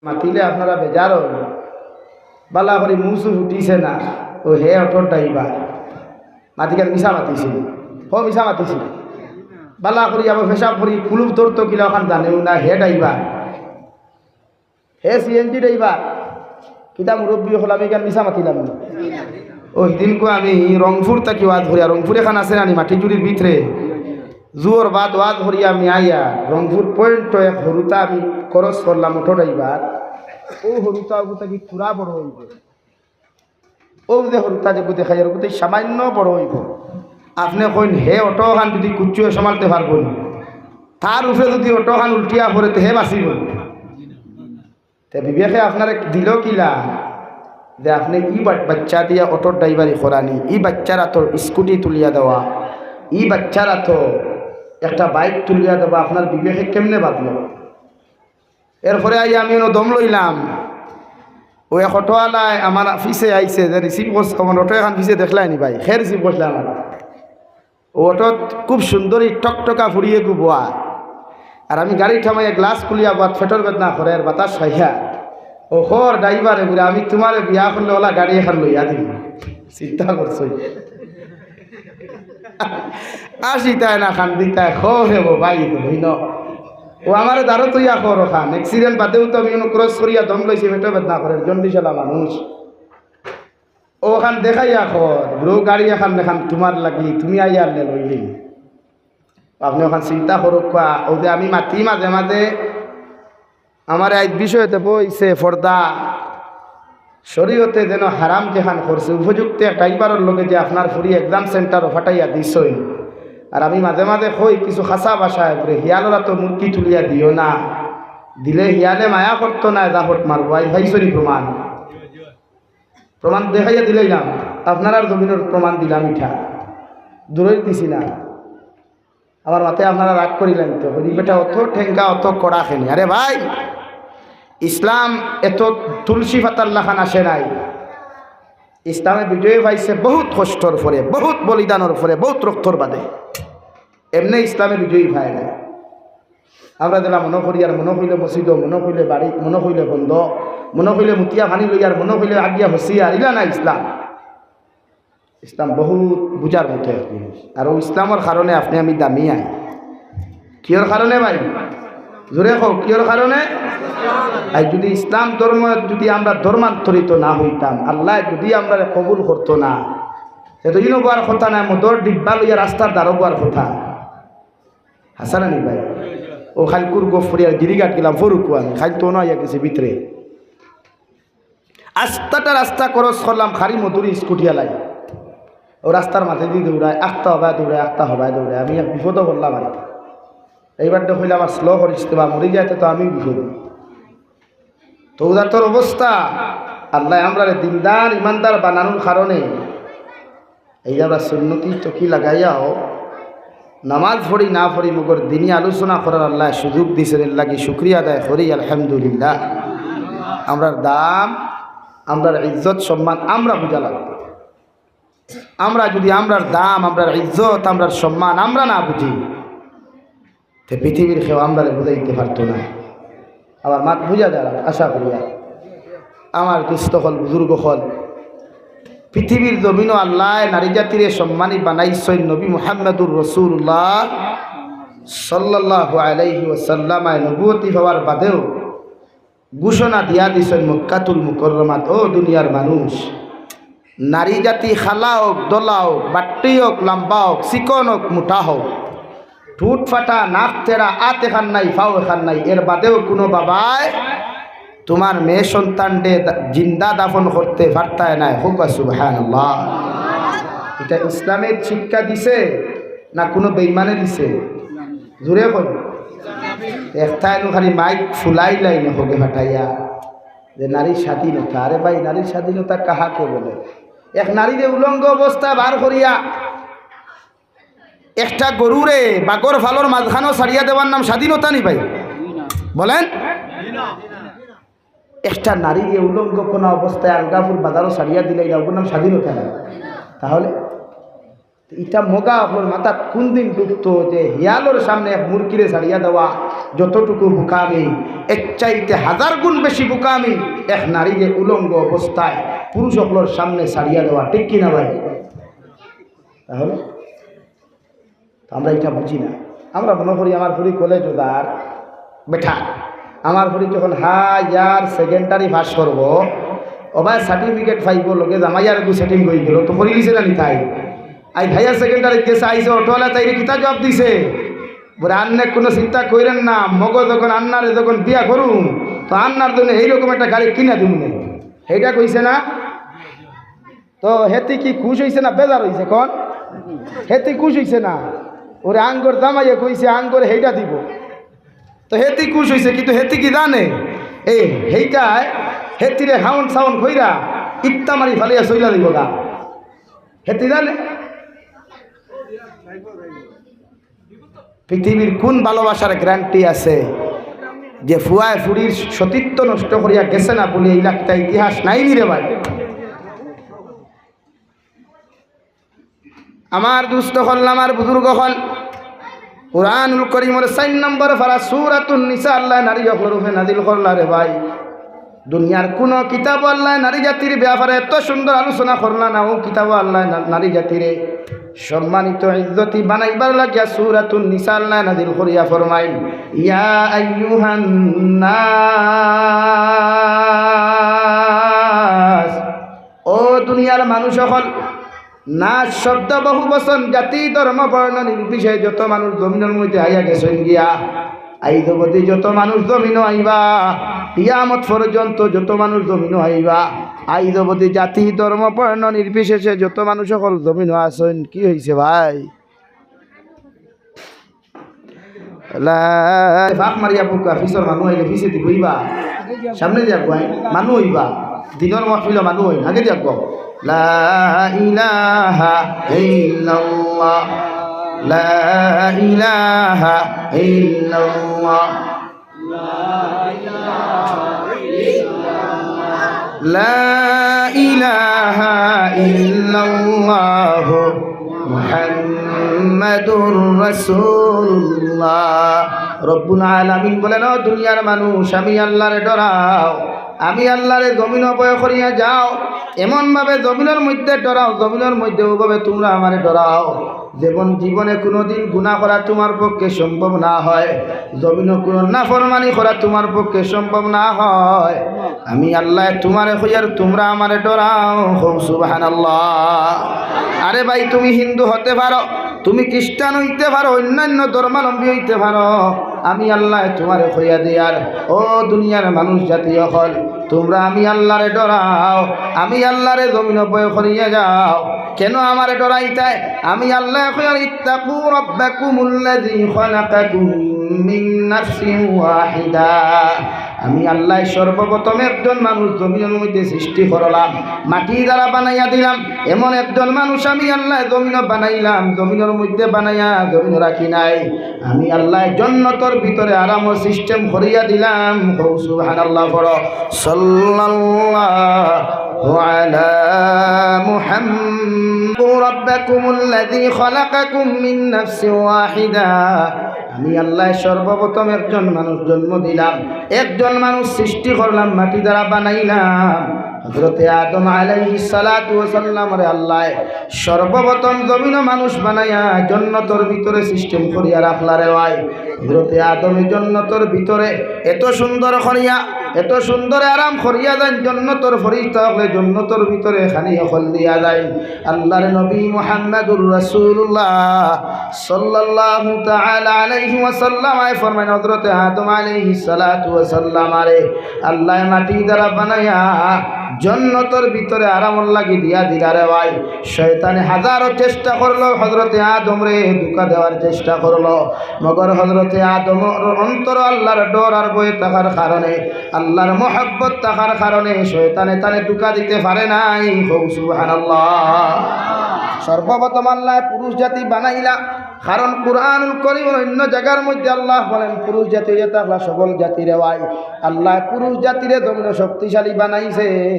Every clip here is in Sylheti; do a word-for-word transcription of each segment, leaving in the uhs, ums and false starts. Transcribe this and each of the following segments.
মাতিলে আপনারা বেজার অইন। বালা করি মুসু ফুটিছে না, ও হে অটোর ড্রাইভার। মাতিকার মিছা মাতিছিল, হ মিছা মাতিছিল। বালা করি আবার পেশাব করি কুলুপ ধরতো কিলা ওখান জানেও না, হে ড্রাইভার, হে সিএনজি ড্রাইভার। কিতা মুরব্বী অকল, আমি ইখান মিছা মাতিলাম না। ও হিদিনকু আমি রংপুর থাকি ওয়াজ করিয়া, রংপুর এখান আছে নানি মাটিজুড়ির ভিতরে, জুহর বাদ ওয়াজ করিয়া আমি আইয়া রংপুর পয়েন্ট এক হুরুতা আমি খরচ করলাম অটো ড্রাইভার। ও হুরুতা ওগু থাকি থুড়া বড় অইব, ও যে হুরুতা যেগু দেখাইয়ার ওগু থাকি সামান্য বড় অইব। আপনে কইন হে অটো খান যদি কুচ্চুয়ে সামালতে পারবো না, তার উপরে যদি অটো খান উল্টিয়া পড়ে তে হে বাঁচিব? তে বিবেকে আপনারে দিল কিলা যে আপনে ই বা-, বাচ্চা দিয়া অটোর ড্রাইভারি করানি, ই বাচ্চার আতো স্কুটি তুলিয়া দেওয়া, ই বাচ্চার আতো একটা বাইক তুলিয়া দেওয়া, আপনার বিবেকে কেমনে বাঁধলো? এরপরে আইয়া আমি অনো দম লইলাম, ও এক অটোওয়ালায় আমার পিছে আইছে, যে রিসিভ করছে, আমার অটো এখান পিছে দেখলায়নি ভাই, হে রিসিভ করছে আমার। অটোত খুব সুন্দরী টকটকা ফুড়ি এগু বওয়া। আর আমি গাড়ি থামাইয়া গ্লাস খুলিয়া বওয়াত, পেটর বেদনা করের, বাতাস খাইয়া। ও কর ড্রাইভারে বুলে, "আমি তুমারে বিয়া করলে অলা গাড়ি এখান লইয়া দিমু।" চিন্তা করছো? আসিতায় না খান্দিতায়, খ হেব ভাই, বুঝি ন। ও আমারে দাঁড়ো তুইয়া কর ওখান। অ্যাক্সিডেন্ট বাদেও তো আমি অনো ক্রস করিয়া দম লইছি, পেটর বেদনা করের, জন্ডিসআলা মানুষ। ওখান দেখাইয়া কর, ব্রো, গাড়ি এখান এখান তুমার লাগি, তুমি আইয়া আনলে লইলি। আপনে ওখান চিন্তা করউক্কা, ও যে আমি মাতি মাঝে মাঝে, আমারে আইজ বিষয়তে বইছে পর্দা, শরীয়তে যেন হারাম যেখান করছে, উপযুক্ত এক ড্রাইভারর লগে যে আপনার ফুড়ি এক্সাম সেন্টারো ফাটাইয়া দিছইন। আর আমি মাঝে মাঝে কই কিছু খাসা ভাষায়, বুলে, "হিয়ালর আতো মুরগি তুলিয়া দিও না, দিলে হিয়ালে মায়া করতো না, জাফট মারবো।" আইজ পাইছনি প্রমাণ? প্রমাণ দেখাইয়া দিলাইলাম, আপনারার জমিনর প্রমাণ দিলাম ইটা, দূরই দিছি না। আমার মাতে আপনারা রাগ করিলেন তো, বলি, "বেটা অত ঠেঙ্গা, অত কড়া কেনে?" আরে ভাই, ইসলাম এত তুলসী পাতার লাখান আসে নাই। ইসলামে বিজয় পাইছে বহুত কষ্টর পরে, বহুত বলিদানর পরে, বহুত রক্তর বাদে। এমনে ইসলামে বিজয়ী পায় না। আমরা যেলা মনো করি আর মনো কইলে মসজিদো, মনো কইলে বাড়ি, মনো কইলে বন্ধ, মনো কইলে মুতিয়া পানি লই আর মনো কইলে আগিয়া হসি আর ইলা না ইসলাম। ইসলাম বহুত বুঝার মতো এক জিনিস। আর ও ইসলামর কারণে আপনে আমি দামি আই। কিয়র কারণে ভাই? জোরে কও, কিয়র কারণে? আর যদি ইসলাম ধর্ম, যদি আমরা ধর্মান্তরিত না হইতাম, আল্লায় যদি আমরারে কবুল করতো না, তে তো ইনো বওয়ার কথা না, মদর ডিব্বা লইয়া রাস্তার ধারো বওয়ার কথা। হাছা নানি ভাই? ও খাইলকুর গফ করি আর গিরিঘাট গেলাম, ফরুকু আমি, খাইল তো না আইয়া গেছি ভিতরে। আস্তাটা রাস্তা ক্রস করলাম, খালি মধুরী স্কুটি আলাই। ও রাস্তার মাঝে দি দৌড়ায়, আখতা হবায় দৌড়ায়, আখতা হবায় দৌড়ায়। আমি এক বিপদো পড়লাম আর কি। এইবার তো কইলাম, "আর স্লো করিস তো বা, মরি যাইতে তো আমি বিপদে।" তো উদাত্তর অবস্থা, আল্লায় আমরারে দিনদার, ইমানদার বানানোর কারণে এই যে আমরা সুন্নতি টুপি লাগাইয়াও নামাজ পড়ি না পড়ি, মগর দিনি আলোচনা করার আল্লায় সুযোগ দিছইন, এর লাগি শুকরিয়া আদায় করি, আলহামদুলিল্লাহ। আমরার দাম, আমরার ইজ্জত সম্মান আমরা বুঝা লাগবো। আমরা যদি আমরার দাম, আমরার ইজ্জত, আমরার সম্মান আমরা না বুঝি, তে পৃথিবীর কেউ আমরারে বুঝাইতে পারতো না। আমার মাত বুঝা যার, আশা করিয়া। আমার দোস্ত অকল, বুজুর্গ অকল, পৃথিবীর জমিনো আল্লায় নারী জাতিরে সম্মানী বানাইছইন। নবী মুহাম্মাদুর রাসূলুল্লাহ সাল্লাল্লাহু আলাইহি ওয়াসাল্লাম নবুয়তি পাওয়ার বাদেও ঘোষণা দিয়া দিছইন মক্কাতুল মুকাররমাত, "ও দুনিয়ার মানুষ, নারী জাতি কালা অউক, ধলা অউক, বাট্টি অউক, লাম্বা অউক, চিকন অউক, মুটা অউক, ঠুট ফাটা, নাক তেরা, আত এখান নাই, পাও এখান নাই, এর বাদেও কুনু বাবায় তুমার মেয়ে সন্তানরে দা-, জিন্দা দাফন করতে পারতায় নায়।" কউক্কা সুবহানাল্লাহ। ইটা ইসলামে শিক্ষা দিছে না কুনু বেইমানে দিছে? জোরে কও। একটা এনু খালি মাইক ফুলাইলাইন হগে ফাটাইয়া যে নারীর স্বাধীনতা। আরে ভাই, নারীর স্বাধীনতা কাহাকে বলে? এক নারীরে উলঙ্গ অবস্থায় বার করিয়া একটা গরুরে বাগর ফালর মাঝখানো ছাড়িয়া দেওয়ার নাম স্বাধীনতা নি ভাই? বলেন? একটা নারীরে উলঙ্গ কোনা অবস্থায় আলগাপুর বাজারো ছাড়িয়া দিলে ইলা ওগুর নাম স্বাধীনতা না? তাহলে ইটা মগা অকলর মাথাত কুনদিন ঢুকতো যে হিয়ালর সামনে এক মুরগিরে ছাড়িয়া দেওয়া যতটুকু বোকামি, এর চাইতে হাজার গুণ বেশি বোকামি এক নারীরে উলঙ্গ অবস্থায় পুরুষ অকলর সামনে ছাড়িয়া দেওয়া, ঠিক কি না ভাই? তাহলে তো আমরা ইটা বুঝি না। আমরা মনো করি আমার ফুরি কলেজো যার বেটা, আমার ফুরি যখন হায়ার সেকেন্ডারি পাস করবো, ওবায় সার্টিফিকেট পাইবো, লগে জামাইয়ার গু সেটিং অইগেলো, তো করিলিছে না নি তাই? আইজ হায়ার সেকেন্ডারি গেছে, আইছে অটোআলা, তাইরে কিতা জবাব দিছে? বুলে, "আন্নে কুনু চিন্তা কইরেন না, মগো যখন আন্নারে যখন বিয়া করুম, তো আন্নার জন্য এইরকম একটা গাড়ি কিনা দিমুনে।" হেইটা কইছে না? তো হেতি কি খুশ অইছে না বেজার অইছে কন? হেতি খুশ অইছে না? ওরে আঙ্গর জামাইয়ে কইছে, আঙ্গর হেইটা দিবো। তো হেতি খুশ অইছে, কিন্তু হেতি কি জানে? এই হেইটায় হেতিরে হাউন সাউন কইরা ইত্তা মারি ফালাইয়া চইলা দিবো গা। হেতি জানে? পৃথিবীর কুন ভালোবাসার গ্যারান্টি আছে যে ফুয়ায় ফুরির সতীত্ব নষ্ট করিয়া গেছে না বুলি ইলা কিতা ইতিহাস নাইনি রে ভাই? আমার দুস্ত অকল, আমার বুজুর্গ অকল, কুরআনুল করিমর চাইর নম্বর পারা সূরাতুন নিসা আল্লায় নারী অকলর উপরে নাজিল করলা রে ভাই। দুনিয়ার কুনু কিতাবো আল্লায় নারী জাতির ব্যাপারে এত সুন্দর আলোচনা করলা না, অউ কিতাবো আল্লায় না-, নারী জাতিরে সম্মানিত ইজ্জতি বানাইবার লাগিয়া সূরাতুন নিসা আল্লায় নাজিল করিয়া ফরমাইন, "ইয়া আইয়ুহান নাস।" ও দুনিয়ার মানুষ অকল, নাস শব্দ বহু বচন, জাতি, ধর্ম, বর্ণ নির্বিশেষে যত মানুষ জমিনর মধ্যে আইয়া গেছইন গিয়া, আইজ অবধি যত মানুষ জমিনো আইবা, কিয়ামত পর্যন্ত যত মানুষ জমিনো আইবা, আইজ অবধি জাতি, ধর্ম, বর্ণ নির্বিশেষে যত মানুষ অকল জমিনো আছইন, কি অইছে ভাই? লা-, ফাঁক মারিয়া বুকা, পিছর মানুষ আইলে পিছে দি বইবা, সামনে দিয়া আগুয়াই, মানুষ অইবা, দিনর মাহফিলো মানুষ অইন, আগে দিয়া আগুয়াও। লা ইলাহা ইল্লাল্লাহ, লা ইলাহা ইল্লাল্লাহ। লা ইলাহা ইল্লাল্লাহু মুহাম্মাদুর রাসূলুল্লাহ। রব্বুল আলামিন বলেন, "ও দুনিয়ার মানুষ, আমি আল্লাহরে ডরাও, আমি আল্লাহরে জমিনো ভয় করিয়া যাও, এমনভাবে জমিনর মধ্যে ডরাও, জমিনর মধ্যে অউভাবে তুমরা আমারে ডরাও।" যেমন জীবনে কুনুদিন গুনা করা তুমার পক্ষে সম্ভব না হয়, জমিনো কুনু নাফরমানি করা তুমার পক্ষে সম্ভব না হয়, আমি আল্লায় তুমারে কইয়ার তুমরা আমারে ডরাও। কও সুবহানাল্লাহ। আরে ভাই, তুমি হিন্দু হতে পারো, তুমি খ্রিস্টান অইতে পারো, অইন্যান্য ধর্মাবলম্বী অইতে পারো, আমি আল্লায় তুমারে কইয়া দিয়ার, ও দুনিয়ার মানুষ জাতি অকল, তুমরা আমি আল্লাহরে ডরাও, আমি আল্লাহরে জমিনো ভয় করিয়া যাও। কেন আমারে ডরাইতায়? আমি আল্লায় কইয়ার, "ইত্তাকু রাব্বাকুমুল্লাযী খালাকাকুম মিন নাফসিন ওয়াহিদা।" আমি আল্লায় সর্বপ্রথম একজন মানুষ জমিনর মধ্যে সৃষ্টি করলাম, মাটি দ্বারা বানাইয়া দিলাম। এমন একজন মানুষ আমি আল্লায় জমিনো বানাইলাম, জমিনর মধ্যে বানাইয়া জমিনো রাখি নাই। আমি আল্লায় জন্নতর ভিতরে আরামর সিস্টেম করিয়া দিলাম। কও সুবহানাল্লাহ পড়ো। সাল্লাল্লাহু আলা মুহাম্মদ। রাব্বাকুমুল্লাযী খালাকাকুম মিন নাফসিন ওয়াহিদা। আমি আল্লায় সর্বপ্রথম একজন মানুষ জন্ম দিলাম, একজন মানুষ সৃষ্টি করলাম, মাটি দ্বারা বানাইলাম। হযরতে আদম আলাইহিস সালাতু ওয়াস সালামরে আল্লায় সর্বপ্রথম জমিনো মানুষ বানাইয়া জন্নতর ভিতরে সিস্টেম করিয়া রাখলা রে ভাই। হযরতে আদমে জন্নতর ভিতরে এত সুন্দর করিয়া, এত সুন্দর আরাম করিয়া যাইন, জন্নতর ফিরিস্তা অকলে জন্নতর ভিতরে খানি অকল দিয়া যাইন। আল্লাহর নবী মুহাম্মাদুর রাসূলুল্লাহ সাল্লাল্লাহু তাআলা আলাইহি ওয়াসাল্লাম আয় ফরমাইন, হযরতে আদম আলাইহিস সালাতু ওয়াস সালামরে আল্লায় মাটি দ্বারা বানাইয়া জন্নতর ভিতরে আরামর লাগি দিয়া দিলা রে ভাই। শয়তানে হাজারো চেষ্টা করলো হযরতে আদমরে ধোঁকা দেওয়ার চেষ্টা করলো, মগর হযরতে আদমর অন্তরো আল্লাহর ডর আর ভয় থাকার কারণে, আল্লাহর মহব্বত থাকার কারণে শয়তানে তারে ধোঁকা দিতে পারে নাই। কও সুবহানাল্লাহ। সর্বপ্রথম আল্লায় পুরুষ জাতি বানাইলা, কারণ কুরআনুল করিমর অইন্য জাগার মধ্যে আল্লায় বলেন, পুরুষ জাতি অইয়া থাকলা সবল জাতি রে ভাই। আল্লায় পুরুষ জাতিরে জমিনো শক্তিশালী বানাইছে।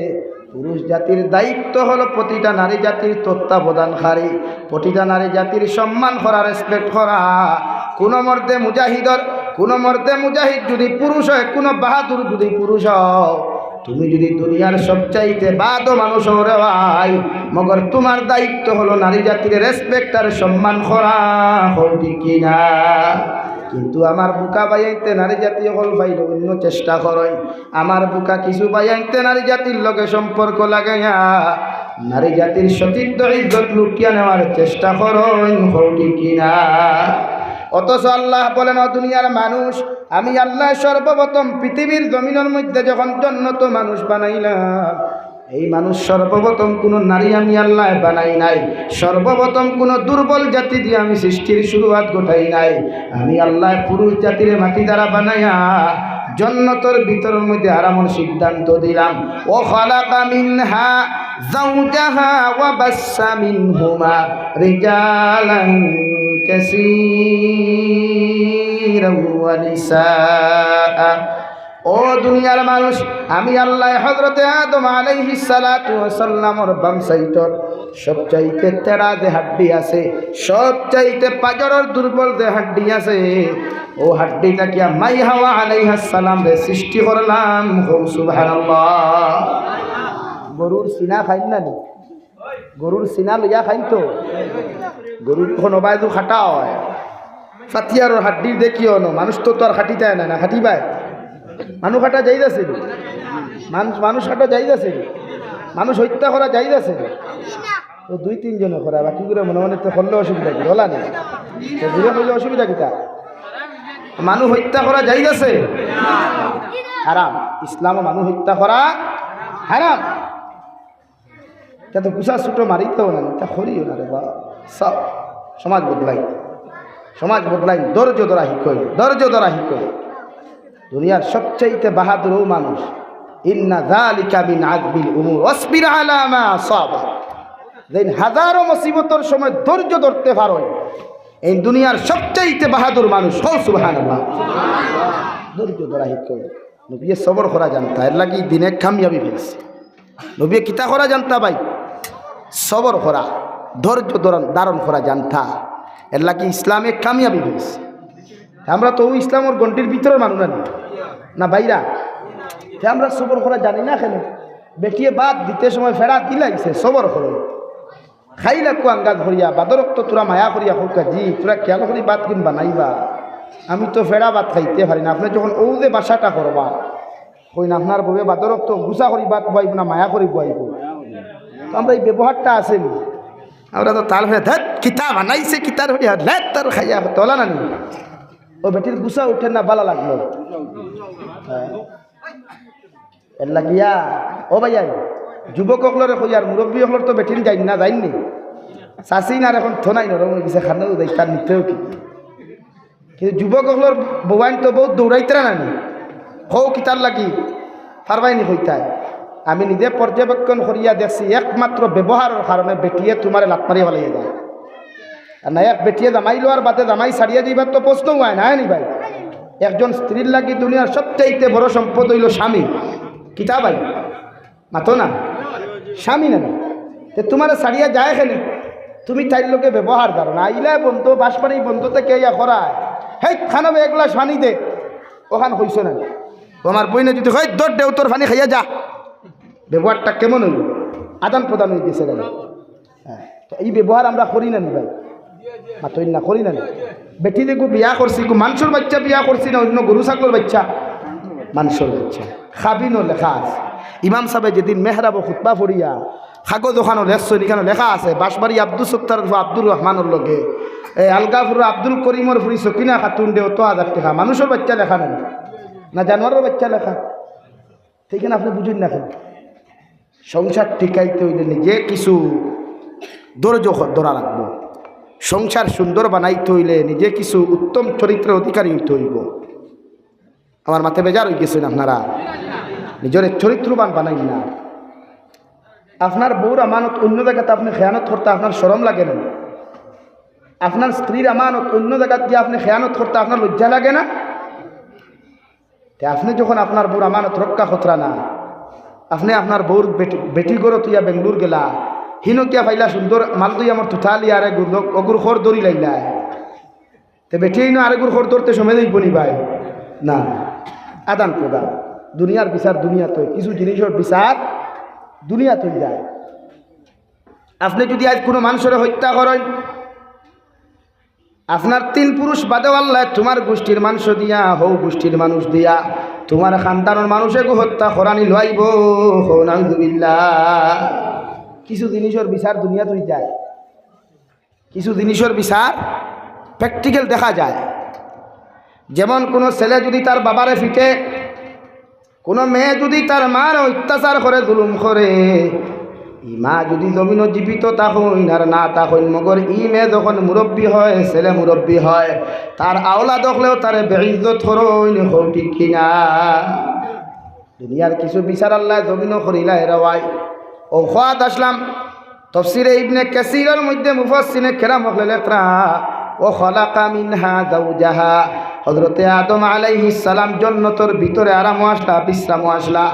পুরুষ জাতির দায়িত্ব হলো প্রতিটা নারী জাতির তত্ত্বাবধানকারী, প্রতিটা নারী জাতির সম্মান করা, রেসপেক্ট করা। কোনো মর্দে মুজাহিদর, কোনো মর্দে মুজাহিদ যদি পুরুষ হয়, কোনো বাহাদুর যদি পুরুষ হয়, তুমি যদি দুনিয়ার সবচাইতে বাদো মানুষ হও রে ভাই, মগর তোমার দায়িত্ব হলো নারী জাতির রেসপেক্ট আর সম্মান করা, হও ঠিক কি না? কিন্তু আমার বুকা ভাইয়াইন্তে নারী জাতি অকল পাইলে অন্য চেষ্টা করইন। আমার বুকা কিছু ভাইয়াইন্তে নারী জাতির লগে সম্পর্ক লাগাইয়া নারী জাতির সতীত্ব ইজ্জত লুটিয়া নেওয়ার চেষ্টা করইন, হও ঠিক কি না? অথচ আল্লাহ বলেন, "ও দুনিয়ার মানুষ, আমি আল্লাহ সর্বপ্রথম পৃথিবীর জমিনের মধ্যে যখন জন্নত মানুষ বানাইলাম, এই মানুষ সর্বপ্রথম কোনো নারী আমি আল্লাহ বানাই নাই, সর্বপ্রথম কোনো দুর্বল জাতি দিয়া আমি সৃষ্টির শুরুয়াত ঘটাই নাই। আমি আল্লাহ পুরুষ জাতিরে মাটি দ্বারা বানাইয়া জন্নতর ভিতরের মধ্যে আরামর সিদ্ধান্ত দিলাম।" "ওয়া খালাকা মিনহা যাওজাহা ওয়া বাসসা মিনহুমা রিজালান কাসীরান ওয়া নিসাআ।" ও দুনিয়ার মানুষ, আমি আল্লাহ হযরতে আদম আলাইহিস সালাতু ওয়াস সালামর বাম সাইডর সবচাইতে তেড়া যে হাড্ডি আছে, সবচাইতে পাজরর দুর্বল যে হাড্ডি আছে, ও হাড্ডি থাকিয়া মাই হাওয়া আলাইহাস সালামরে সৃষ্টি করলাম। হো সুবহানাল্লাহ। গরুর সিনা খাইন না নি? গরুর সিনা লইয়া খাইন তো। গরুর কোনো বায়দু খাটা হয়। ফাতিয়ারর হাড্ডি দেখিও না, মানুষ তো, তো আর খাটিতায় না, না খাটিবায়। মানুষ খাটা জায়েজ আছে নি? মানুষ, মানুষ খাটা জায়েজ আছে নি? মানুষ হত্যা করা জায়েজ আছে নি? তো দুই তিনজনে করা, বাকি করে মনে মনে তো করলে অসুবিধা কি? হলা নি? তো দূরে করলে অসুবিধা কিতা? মানুষ হত্যা করা জায়েজ আছে? হারাম। ইসলামো মানুষ হত্যা করা হারাম। তা তো গুছা ছুটো মারিতেও না, তা করিও না রে বা। সব সমাজ বদলাই, সমাজ বদলাই, ধৈর্য ধরা হিকই, ধৈর্য ধরা হিকই। দুনিয়ার সবচাইতে বাহাদুর ও মানুষ। ইন্না যালিকা মিন আজমিল উমুর, ওয়াসবির আলা মা আসাবা। যেইন হাজারো মুসিবতর সময় ধৈর্য ধরতে পারো, এই দুনিয়ার সবচাইতে বাহাদুর মানুষ। হো সুবহানাল্লাহ। ধৈর্য ধরা হিকই। নবীয়ে সবর করা জানতা, এর লাগি দিনে কামিয়াবি পাইছে। নবীয়ে কিতা করা জানতা ভাই? সবর করা, ধৈর্য ধরন, ধারণ করা জানতা, এর লাগি ইসলামে কামিয়াবি পাইছে। আমরা তো অউ ইসলামর গণ্ডির ভিতরর মানুষ না নি? না বাইরা? তে আমরা সবর করা জানি না কেনে? বেটিয়ে ভাত দিতে সময় ফেড়া দিলাইছে, সবর করো। খাইলা কু আন্দাজ করিয়া, বাদর অক্ত তোরা মায়া করিয়া কউক্কা, "জি, তোরা খেয়াল করি ভাতগুন বানাইবা, আমি তো ফেড়া ভাত খাইতে পারি না।" আপনে যখন অউ যে ভাষাটা করবা, কইন আপনার বউয়ে বাদর অক্ত গুছা করি ভাত বওয়াইবো না মায়া করি বওয়াইবো? তো আমরা ই ব্যবহারটা আছে নি? আমরা তো তাল ফেড়া, "ধ্যাৎ, কিতা বানাইছে, কিতার হরি আর লেত তার খাইয়া তোলা না নি?" ও বেটির গুছা উঠে না, বালা লাগলো। হ্যাঁ। এর লাগিয়া, ও ভাইয়াইন, যুবক অকলরে কইয়ার, মুরব্বি অকলর তো বেটিন যাইন না, যাইন নি? চাচিন আর এখন থনাই নরম অই গেছে, খানো যাই, তার নিতেও কি? কিন্তু যুবক অকলর বউয়াইন তো বউত দৌড়াইতরা না নি? কও কিতার লাগি? পারবায় নি কইতায়? আমি নিজে পর্যবেক্ষণ করিয়া দেখছি, একমাত্র ব্যবহারর কারণে বেটিয়ে তুমারে লাত মারিয়া ফালাইয়া যায়। আর না, এক বেটিয়ে জামাই লওয়ার বাদে জামাই ছাড়িয়া যাইবার তো প্রশ্ন অয় না, অয় নি ভাই? একজন স্ত্রীর লাগি দুনিয়ার সবচাইতে বড় সম্পদ অইলো স্বামী। কিতা ভাই? মাতো না? স্বামী না নি? তে তুমারে ছাড়িয়া যায় কেনে? তুমি তাইর লগে ব্যবহার জানো না। আইলা বন্ধ, বাঁশবাড়ি বন্ধ থাকি আইয়া করায়, "হেই, খানো বে, এক গ্লাস পানি দে।" অখান কইছো না নি? ও আমার বইনে যদি কয়, "ধর দে, তোর পানি খাইয়া যা।" ব্যবহারটা কেমন অইলো? আদান প্রদান অই গেছে না নি? হ্যাঁ, তো ই ব্যবহার আমরা করি না নি ভাই? মাতইন না, করি না নি? বেটি দেখো বিয়া করছি, গো মানষর বাইচ্চা বিয়া করছি না, অন্য গরু ছাগলর বাইচ্চা? মানষর বাইচ্চা। খাবিনো লেখা আছে। ইমাম সাবে যেদিন মেহরাবো খুতবা পড়িয়া কাগজ অখানো লেখছইন, ইখানো লেখা আছে, বাঁশবাড়ি আব্দুস সত্তারর ফুয়া আব্দুর রহমানর লগে, এ, আলগাপুরর আব্দুল করিমর ফুড়ি সকিনা খাতুনরে অত হাজার টেকা। মানষর বাইচ্চা লেখা না নি? না জানোয়ারর বাইচ্চা লেখা? তে ইখান আপনে বুঝইন না কেনে? সংসার টিকাইতে অইলে নিজে কিছু ধৈর্য ধরা লাগবো। সংসার সুন্দর বানাইতে অইলে নিজে কিছু উত্তম চরিত্রর অধিকারী অইতে অইবো। আমার মাতে বেজার অই গেছইন আপনারা? নিজরে চরিত্রবান বানাইন না। আপনার বউর আমানত অন্য জাগাত আপনে খেয়ানত করতা আপনার শরম লাগে না? আপনার স্ত্রীর আমানত অন্য জাগাত গিয়া আপনে খেয়ানত করতা আপনার লজ্জা লাগে না? তে আপনে যখন আপনার বউর আমানত রক্ষা করতরা না, আপনে আপনার বউর বেটি, বেটি ঘরো থইয়া বেঙ্গলোর গেলা, হিনো কিয়া পাইলা সুন্দর মালদুই আমার তুতালি আর এগুর লোক, অগুর খর ধরি লাইলা। তে বেটি ইনো আরেগুর খর ধরতে সময় দিবনি ভাই? না। আদান প্রদান, দুনিয়ার বিচার দুনিয়াত অয়, কিছু জিনিসর বিচার দুনিয়াত অই যায়। আপনে যুদি আইজ কুনু মানষরে হত্যা করইন, আপনার তিন পুরুষ বাদেও আল্লায় তুমার গুষ্টির মানষ দিয়া, হউ গুষ্টির মানুষ দিয়া, তুমার খানদানর মানুষ এগু হত্যা করানি লইবো। কও নাউজুবিল্লাহ। কিছু জিনিসর বিচার দুনিয়াত অই যায়, কিছু জিনিসর বিচার practical দেখা যায়। যেমন কুনু ছেলে যুদি তার বাবারে ফিটে, কুনু মেয়ে যুদি তার মার অত্যাচার করে, জুলুম করে, ই মা যুদি জমিনো জীবিত থাকইন আর না থাকইন, মগর ই মেয়ে যখন মুরব্বি হয়, ছেলে মুরব্বি হয়, তার আওলাদ অকলেও তারে বেইজ্জত করইন, কও ঠিক কিনা? দুনিয়ার কিছু বিচার আল্লায় জমিনো করিলায় রে ভাই। অউ কওয়াত আসলাম, তফসিরে ইবনে কাসিরর মধ্যে মুফাসসিরে কেরাম অকলে লেখরা, "ওয়া খালাকা মিনহা যাওজাহা।" হযরতে আদম আলাইহিস সালাম জন্নতর ভিতরে আরামো আসলা, বিশ্রামো আসলা,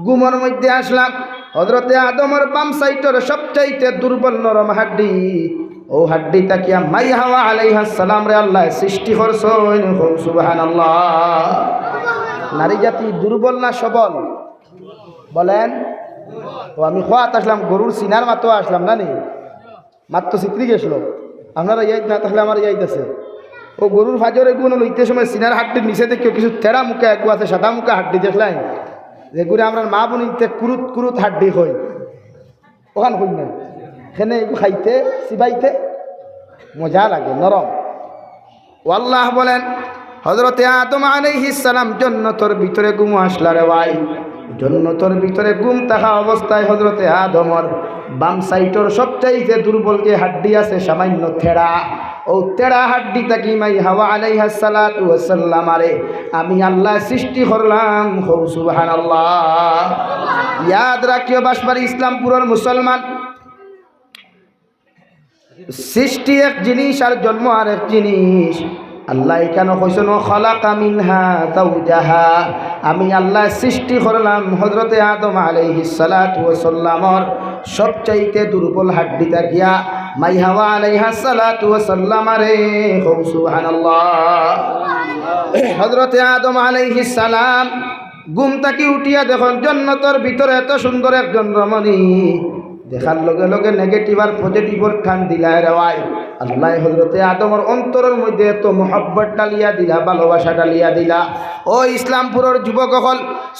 ঘুমর মধ্যে আসলা। হযরতে আদমর বাম সাইডর সবচাইতে দুর্বল নরম হাড্ডি, অউ হাড্ডি থাকিয়া মাই হাওয়া আলাইহাস সালামরে আল্লায় সৃষ্টি করছইন। কও সুবহানাল্লাহ। নারী জাতি দুর্বল না সবল? বলেন। অউ আমি কওয়াত আসলাম, গরুর সিনার মাতো আসলাম না নি? মাত তো ছিতরি গেছিল। আপনারা ইয়াদ না থাকলে আমার ইয়াদ আছে। অউ গরুর ফাজর এগুন লইতে সময় সিনার হাড্ডির নিচে দেখিও কিছু তেড়া মুখা এগু আছে, সাদা মুখা হাড্ডি দেখলাইন। যেগুরে আমরার মা বইনতে কুরুত কুরুত হাড্ডি কয়। অখান কই না? এখানে এগু খাইতে, চিবাইতে মজা লাগে, নরম। ও আল্লাহ বলেন, হযরতে আদম আলাইহিস সালাম জন্নতর ভিতরে ঘুমো আসলা রে ভাই। জন্নতর ভিতরে ঘুম থাকা অবস্থায় হযরতে আদমর বাম সাইডর সবচাইতে দুর্বল যে হাড্ডি আছে, সামান্য তেড়া, অউ তেড়া হাড্ডি থাকি মাই হাওয়া আলাইহাস সালাতু ওয়াস সালামারে আমি আল্লায় সৃষ্টি করলাম। কও সুবহানাল্লাহ। ইয়াদ রাখিও বাঁশবাড়ি ইসলামপুরর মুসলমান, সৃষ্টি এক জিনিস আর জন্ম আর এক জিনিস। আল্লায় ইখানো কইছইন, "ওয়া খালাকা মিনহা যাওজাহা।" আমি আল্লায় সৃষ্টি করলাম হযরতে আদম আলাইহিস সালাতু ওয়াস সালামর সবচাইতে দুর্বল হাড্ডি থাকিয়া মাই হাওয়া আলাইহাস সালাতু ওয়াস সালামারে। কও সুবহানাল্লাহ। হযরতে আদম আলাইহিস সালাম ঘুম থাকি উঠিয়া দেখইন জন্নতর ভিতরে এত সুন্দর একজন রমণী। দেখার লগে লগে negative আর positive-র টান দিলা রে ভাই। আল্লায় হযরতে আদমর অন্তরর মধ্যে এত মহব্বত ঢালিয়া দিলা, ভালোবাসা ঢালিয়া দিলা। ও ইসলামপুরর যুবক অকল,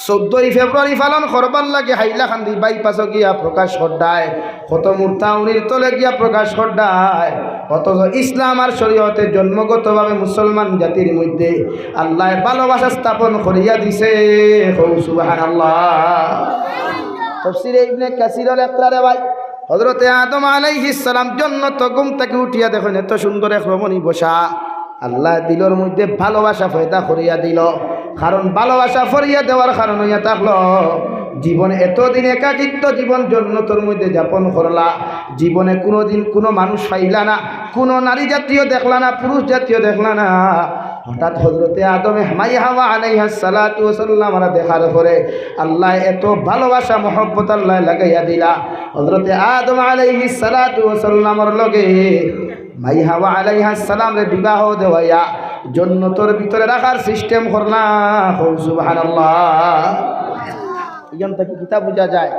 চৌদ্দই ফেব্রুয়ারি পালন করবার লাগি হাইলাকান্দি বাইপাসো গিয়া প্রকাশ কররায়, কত মুর্তাউনির তলে গিয়া প্রকাশ কররায়। অথচ ইসলাম আর শরীয়তে জন্মগতভাবে মুসলমান জাতির মধ্যে আল্লায় ভালোবাসা স্থাপন করিয়া দিছে। কও সুবহানাল্লাহ। তফসিরে ইবনে কাসিরো লেখরা রে ভাই, হযরতে আদম আলাইহিস সালাম জন্নতো ঘুম থাকি উঠিয়া দেখইন এত সুন্দর এক রমণী বসা। আল্লায় দিলর মধ্যে ভালোবাসা পয়দা করিয়া দিল, কারণ ভালোবাসা করিয়া দেওয়ার কারণ অইয়া থাকলো জীবন এতদিন একাকিত্ব জীবন জন্নতর মধ্যে যাপন করলা, জীবনে কুনুদিন কুনু মানুষ পাইলা না, কুনু নারী জাতীয় দেখলা না, পুরুষ জাতীয় দেখলা না। হঠাৎ হযরতে আদমে মাই হাওয়া আলাইহাস সালাতু ওয়াস সালামরে দেখার পরে আল্লায় এত ভালোবাসা মহব্বত আল্লায় লাগাইয়া দিলা। হযরতে আদম আলাইহিস সালাতু ওয়াস সালামর লগে মাই হাওয়া আলাইহাস সালামরে বিবাহ দেওয়াইয়া জন্নতর ভিতরে রাখার system করলা। কও সুবহানাল্লাহ। ইখান থাকি কিতা বুঝা যায়?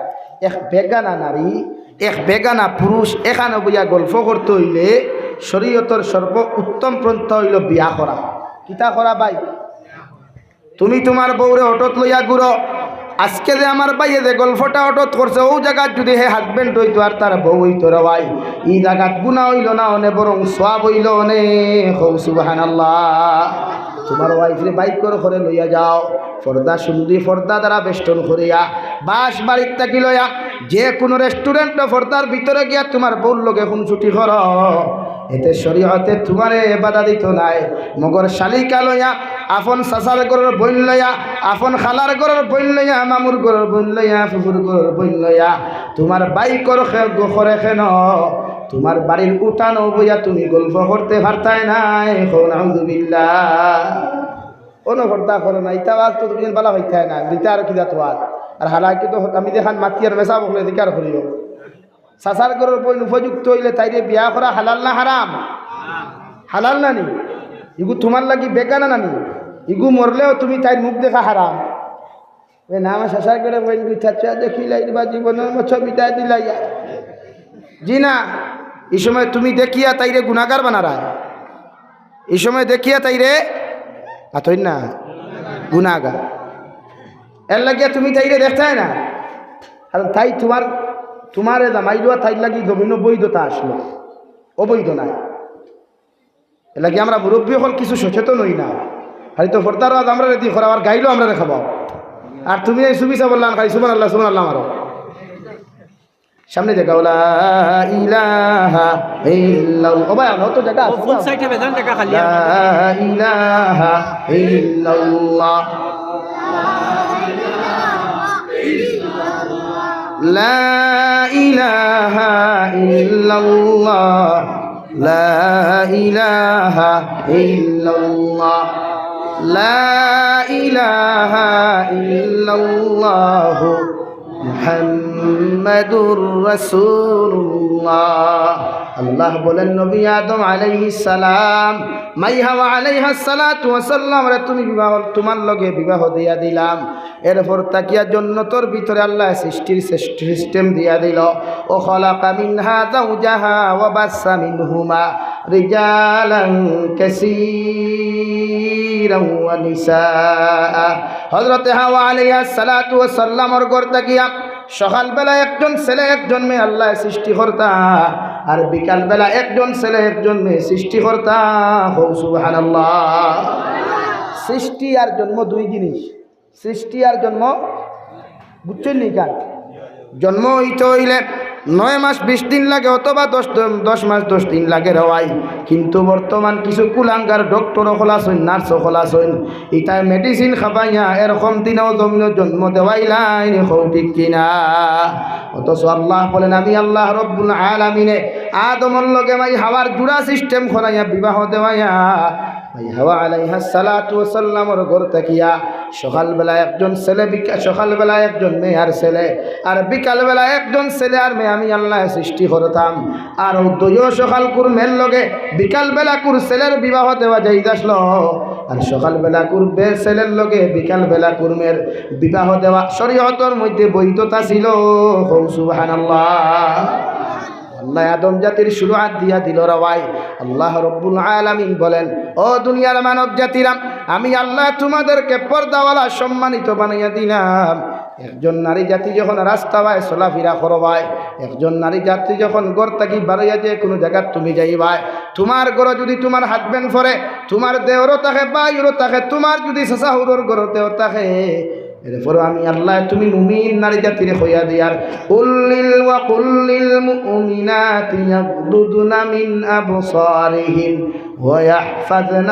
এক বেগানা নারী, এক বেগানা পুরুষ এখানো বইয়া গল্প করতে অইলে শরীয়তর সর্বোত্তম পন্থা অইলো বিয়া করা। কিতা করা ভাই? তুমি তুমার বউরে অটোত লইয়া ঘুরো। আজকে যে আমার ভাইয়ে যে গল্পটা অটোত করছে, অউ জাগাত যুদি হে husband অইতো আর তার বউ অইতো রে ভাই, ই জাগাত গুনা অইলো না অনে, বরং সওয়াব অইলো অনে। কও সুবহানাল্লাহ। তুমার wife রে বাইকর ঘরে লইয়া যাও, পর্দা সুন্দরী পর্দা দ্বারা বেষ্টন করিয়া, বাঁশবাড়িত থাকি লইয়া, যে কুনু restaurant পর্দার ভিতরে গিয়া তুমার বউর লগে খুনসুটি করো, এতে শরীয়তে তুমারে বাধা দিতো নায়। মগর শালিকা লইয়া, আপন চাচার ঘরর বইন লইয়া, আপন খালার ঘরর বইন লইয়া, মামুর ঘরর বইন লইয়া, ফুফুর ঘরর বইন লইয়া, তুমার বাইকর খে-, ঘরে কেন, তুমার বাড়ির উঠানো বইয়া তুমি গল্প করতে পারতায় নায়। কও নাউজুবিল্লাহ। অনো পর্দা করো না, ইতা আওয়াজ তো তুমি বালা পাইতায় না, দিতা আর কিতা তো আর। আর হালাকি তো আমি যেখান মাতিয়ার মেসাব অকলে জিকার করিও। চাচার ঘরর বইন উপযুক্ত অইলে তাইরে বিয়া করা হালাল না হারাম? হালাল না নি? ইগু তুমার লাগি বেগানা না নি? ইগু মরলেও তুমি তাইর মুখ দেখা হারাম। এ না, আমার চাচার ঘরর বইন দুই চাচা দেখিলাই বা জীবনর মতো বিদায় দিলাইয়া। জি না, ই সময় তুমি দেখিয়া তাইরে গুনাগার বানারায়। ই সময় দেখিয়া তাইরে, আতই না, গুনাগার। এর লাগিয়া তুমি তাইরে দেখতায় না। কারণ তাই তুমার, তুমারে জামাই লওয়া তাইর লাগি জমিনো বৈধতা আসলো, অবৈধ নায়। এর লাগি আমরা মুরব্বী অকল কিছু সচেতন অই না। খালি তো পর্দার ওয়াজ আমরারে দি করাও আর গাইলো আমরারে খাবাও। আর তুমি এই সুবিসা বললাম খালি সুবহানাল্লাহ, সুবহানাল্লাহ মারো। সামনে দেখাও, লা ইলাহা ইল্লাল্লাহ। ও ভাই, আমরা তো জায়গা আছে, কোন সাইডে বেজান জায়গা খালি আছে। লা ইলাহা ইল্লাল্লাহ। লা ইলাহা ইল্লাল্লাহ। লা ইলাহা ইল্লাল্লাহ। লা ইলাহা ইল্লাল্লাহ। মুহাম্মাদুর রাসূলুল্লাহ। আল্লাহ বলেন, নবী আদম আলাইহিস সালাম, মাই হাওয়া আলাইহাস সালাতু ওয়াস সালামরে তুমি বিবাহ, তুমার লগে বিবাহ দিয়া দিলাম। এরপর থাকিয়া জন্নতর ভিতরে আল্লাহ সৃষ্টির শ্রেষ্ঠ সিস্টেম দিয়া দিল। ও খালাকা মিনহা যাওজাহা ওয়া বাসসা মিনহুমা রিজালান কাসীরান ওয়া নিসাআ। হযরতে হাওয়া আলাইহাস সালাতু ওয়াস সালামর ঘর থাকিয়া সকালবেলা একজন ছেলে, একজন মেয়ে আল্লাহ সৃষ্টি করতা, আর বিকালবেলা একজন ছেলে, একজন মেয়ে সৃষ্টি করতা। হৌ সুবহানাল্লাহ। সৃষ্টি আর জন্ম দুই জিনিস। সৃষ্টি আর জন্ম, বুঝছইন নি কান? জন্ম অইতে অইলে নয় মাস বিশ দিন লাগে অথবা দশ দ-, দশ মাস দশ দিন লাগে রে ভাই। কিন্তু বর্তমান কিছু কুলাঙ্গার ডক্টর অকল আছইন, নার্স অকল আছইন, ইতায় মেডিসিন খাবাইয়া এরকম দিনেও জমিনো জন্ম দেওয়াইলাইন, হৌ ঠিক কিনা? অথচ আল্লাহ বলেন, আমি আল্লাহ রব্বুল আলামিনে আদমর লগে মাই হাওয়ার জুড়া সিস্টেম করাইয়া বিবাহ দেওয়াইয়া মাই হাওয়া আলাইহাস সালাতু ওয়াস সালামর ঘর থাকিয়া সকালবেলা একজন ছেলে বিকা-, সকালবেলা একজন মেয়ে আর ছেলে, আর বিকালবেলা একজন ছেলে আর মেয়ে আমি আল্লাহ সৃষ্টি করতাম। আর ও দুইও সকালকুর মেয়ের লগে বিকালবেলাকুর ছেলের বিবাহ দেওয়া জায়েজ আসলো, আর সকালবেলাকুর বে-, ছেলের লগে বিকালবেলাকুর মেয়ের বিবাহ দেওয়া শরীয়তর মধ্যে বৈধতা ছিল। হৌ সুবহানাল্লাহ। আল্লাহ আদম জাতির শুরুআত দিয়া দিল রে ভাই। আল্লাহ রব্বুল আলামিন বলেন, ও দুনিয়ার মানব জাতিরা, আমি আল্লাহ তোমাদেরকে পর্দাওয়ালা সম্মানিত বানাইয়া দিলাম। একজন নারী জাতি যখন রাস্তা বায় চলাফিরা করবায়, একজন নারী জাতি যখন ঘর থাকি বারইয়া যে কোনো জাগাত তুমি যাইবায়, তোমার ঘরো যদি তোমার হাজবেন্ড পড়ে, তোমার দেওরও থাকে, ভাইরও থাকে, তোমার যদি চাচা হুরুর ঘরতেও থাকে, এরপরও আমি আল্লাহ তুমি মুমিন নারী জাতিরে কইয়া দিয়ার, قل لل-، وقل للمؤمنات يغضضن من أبصارهن ويحفظن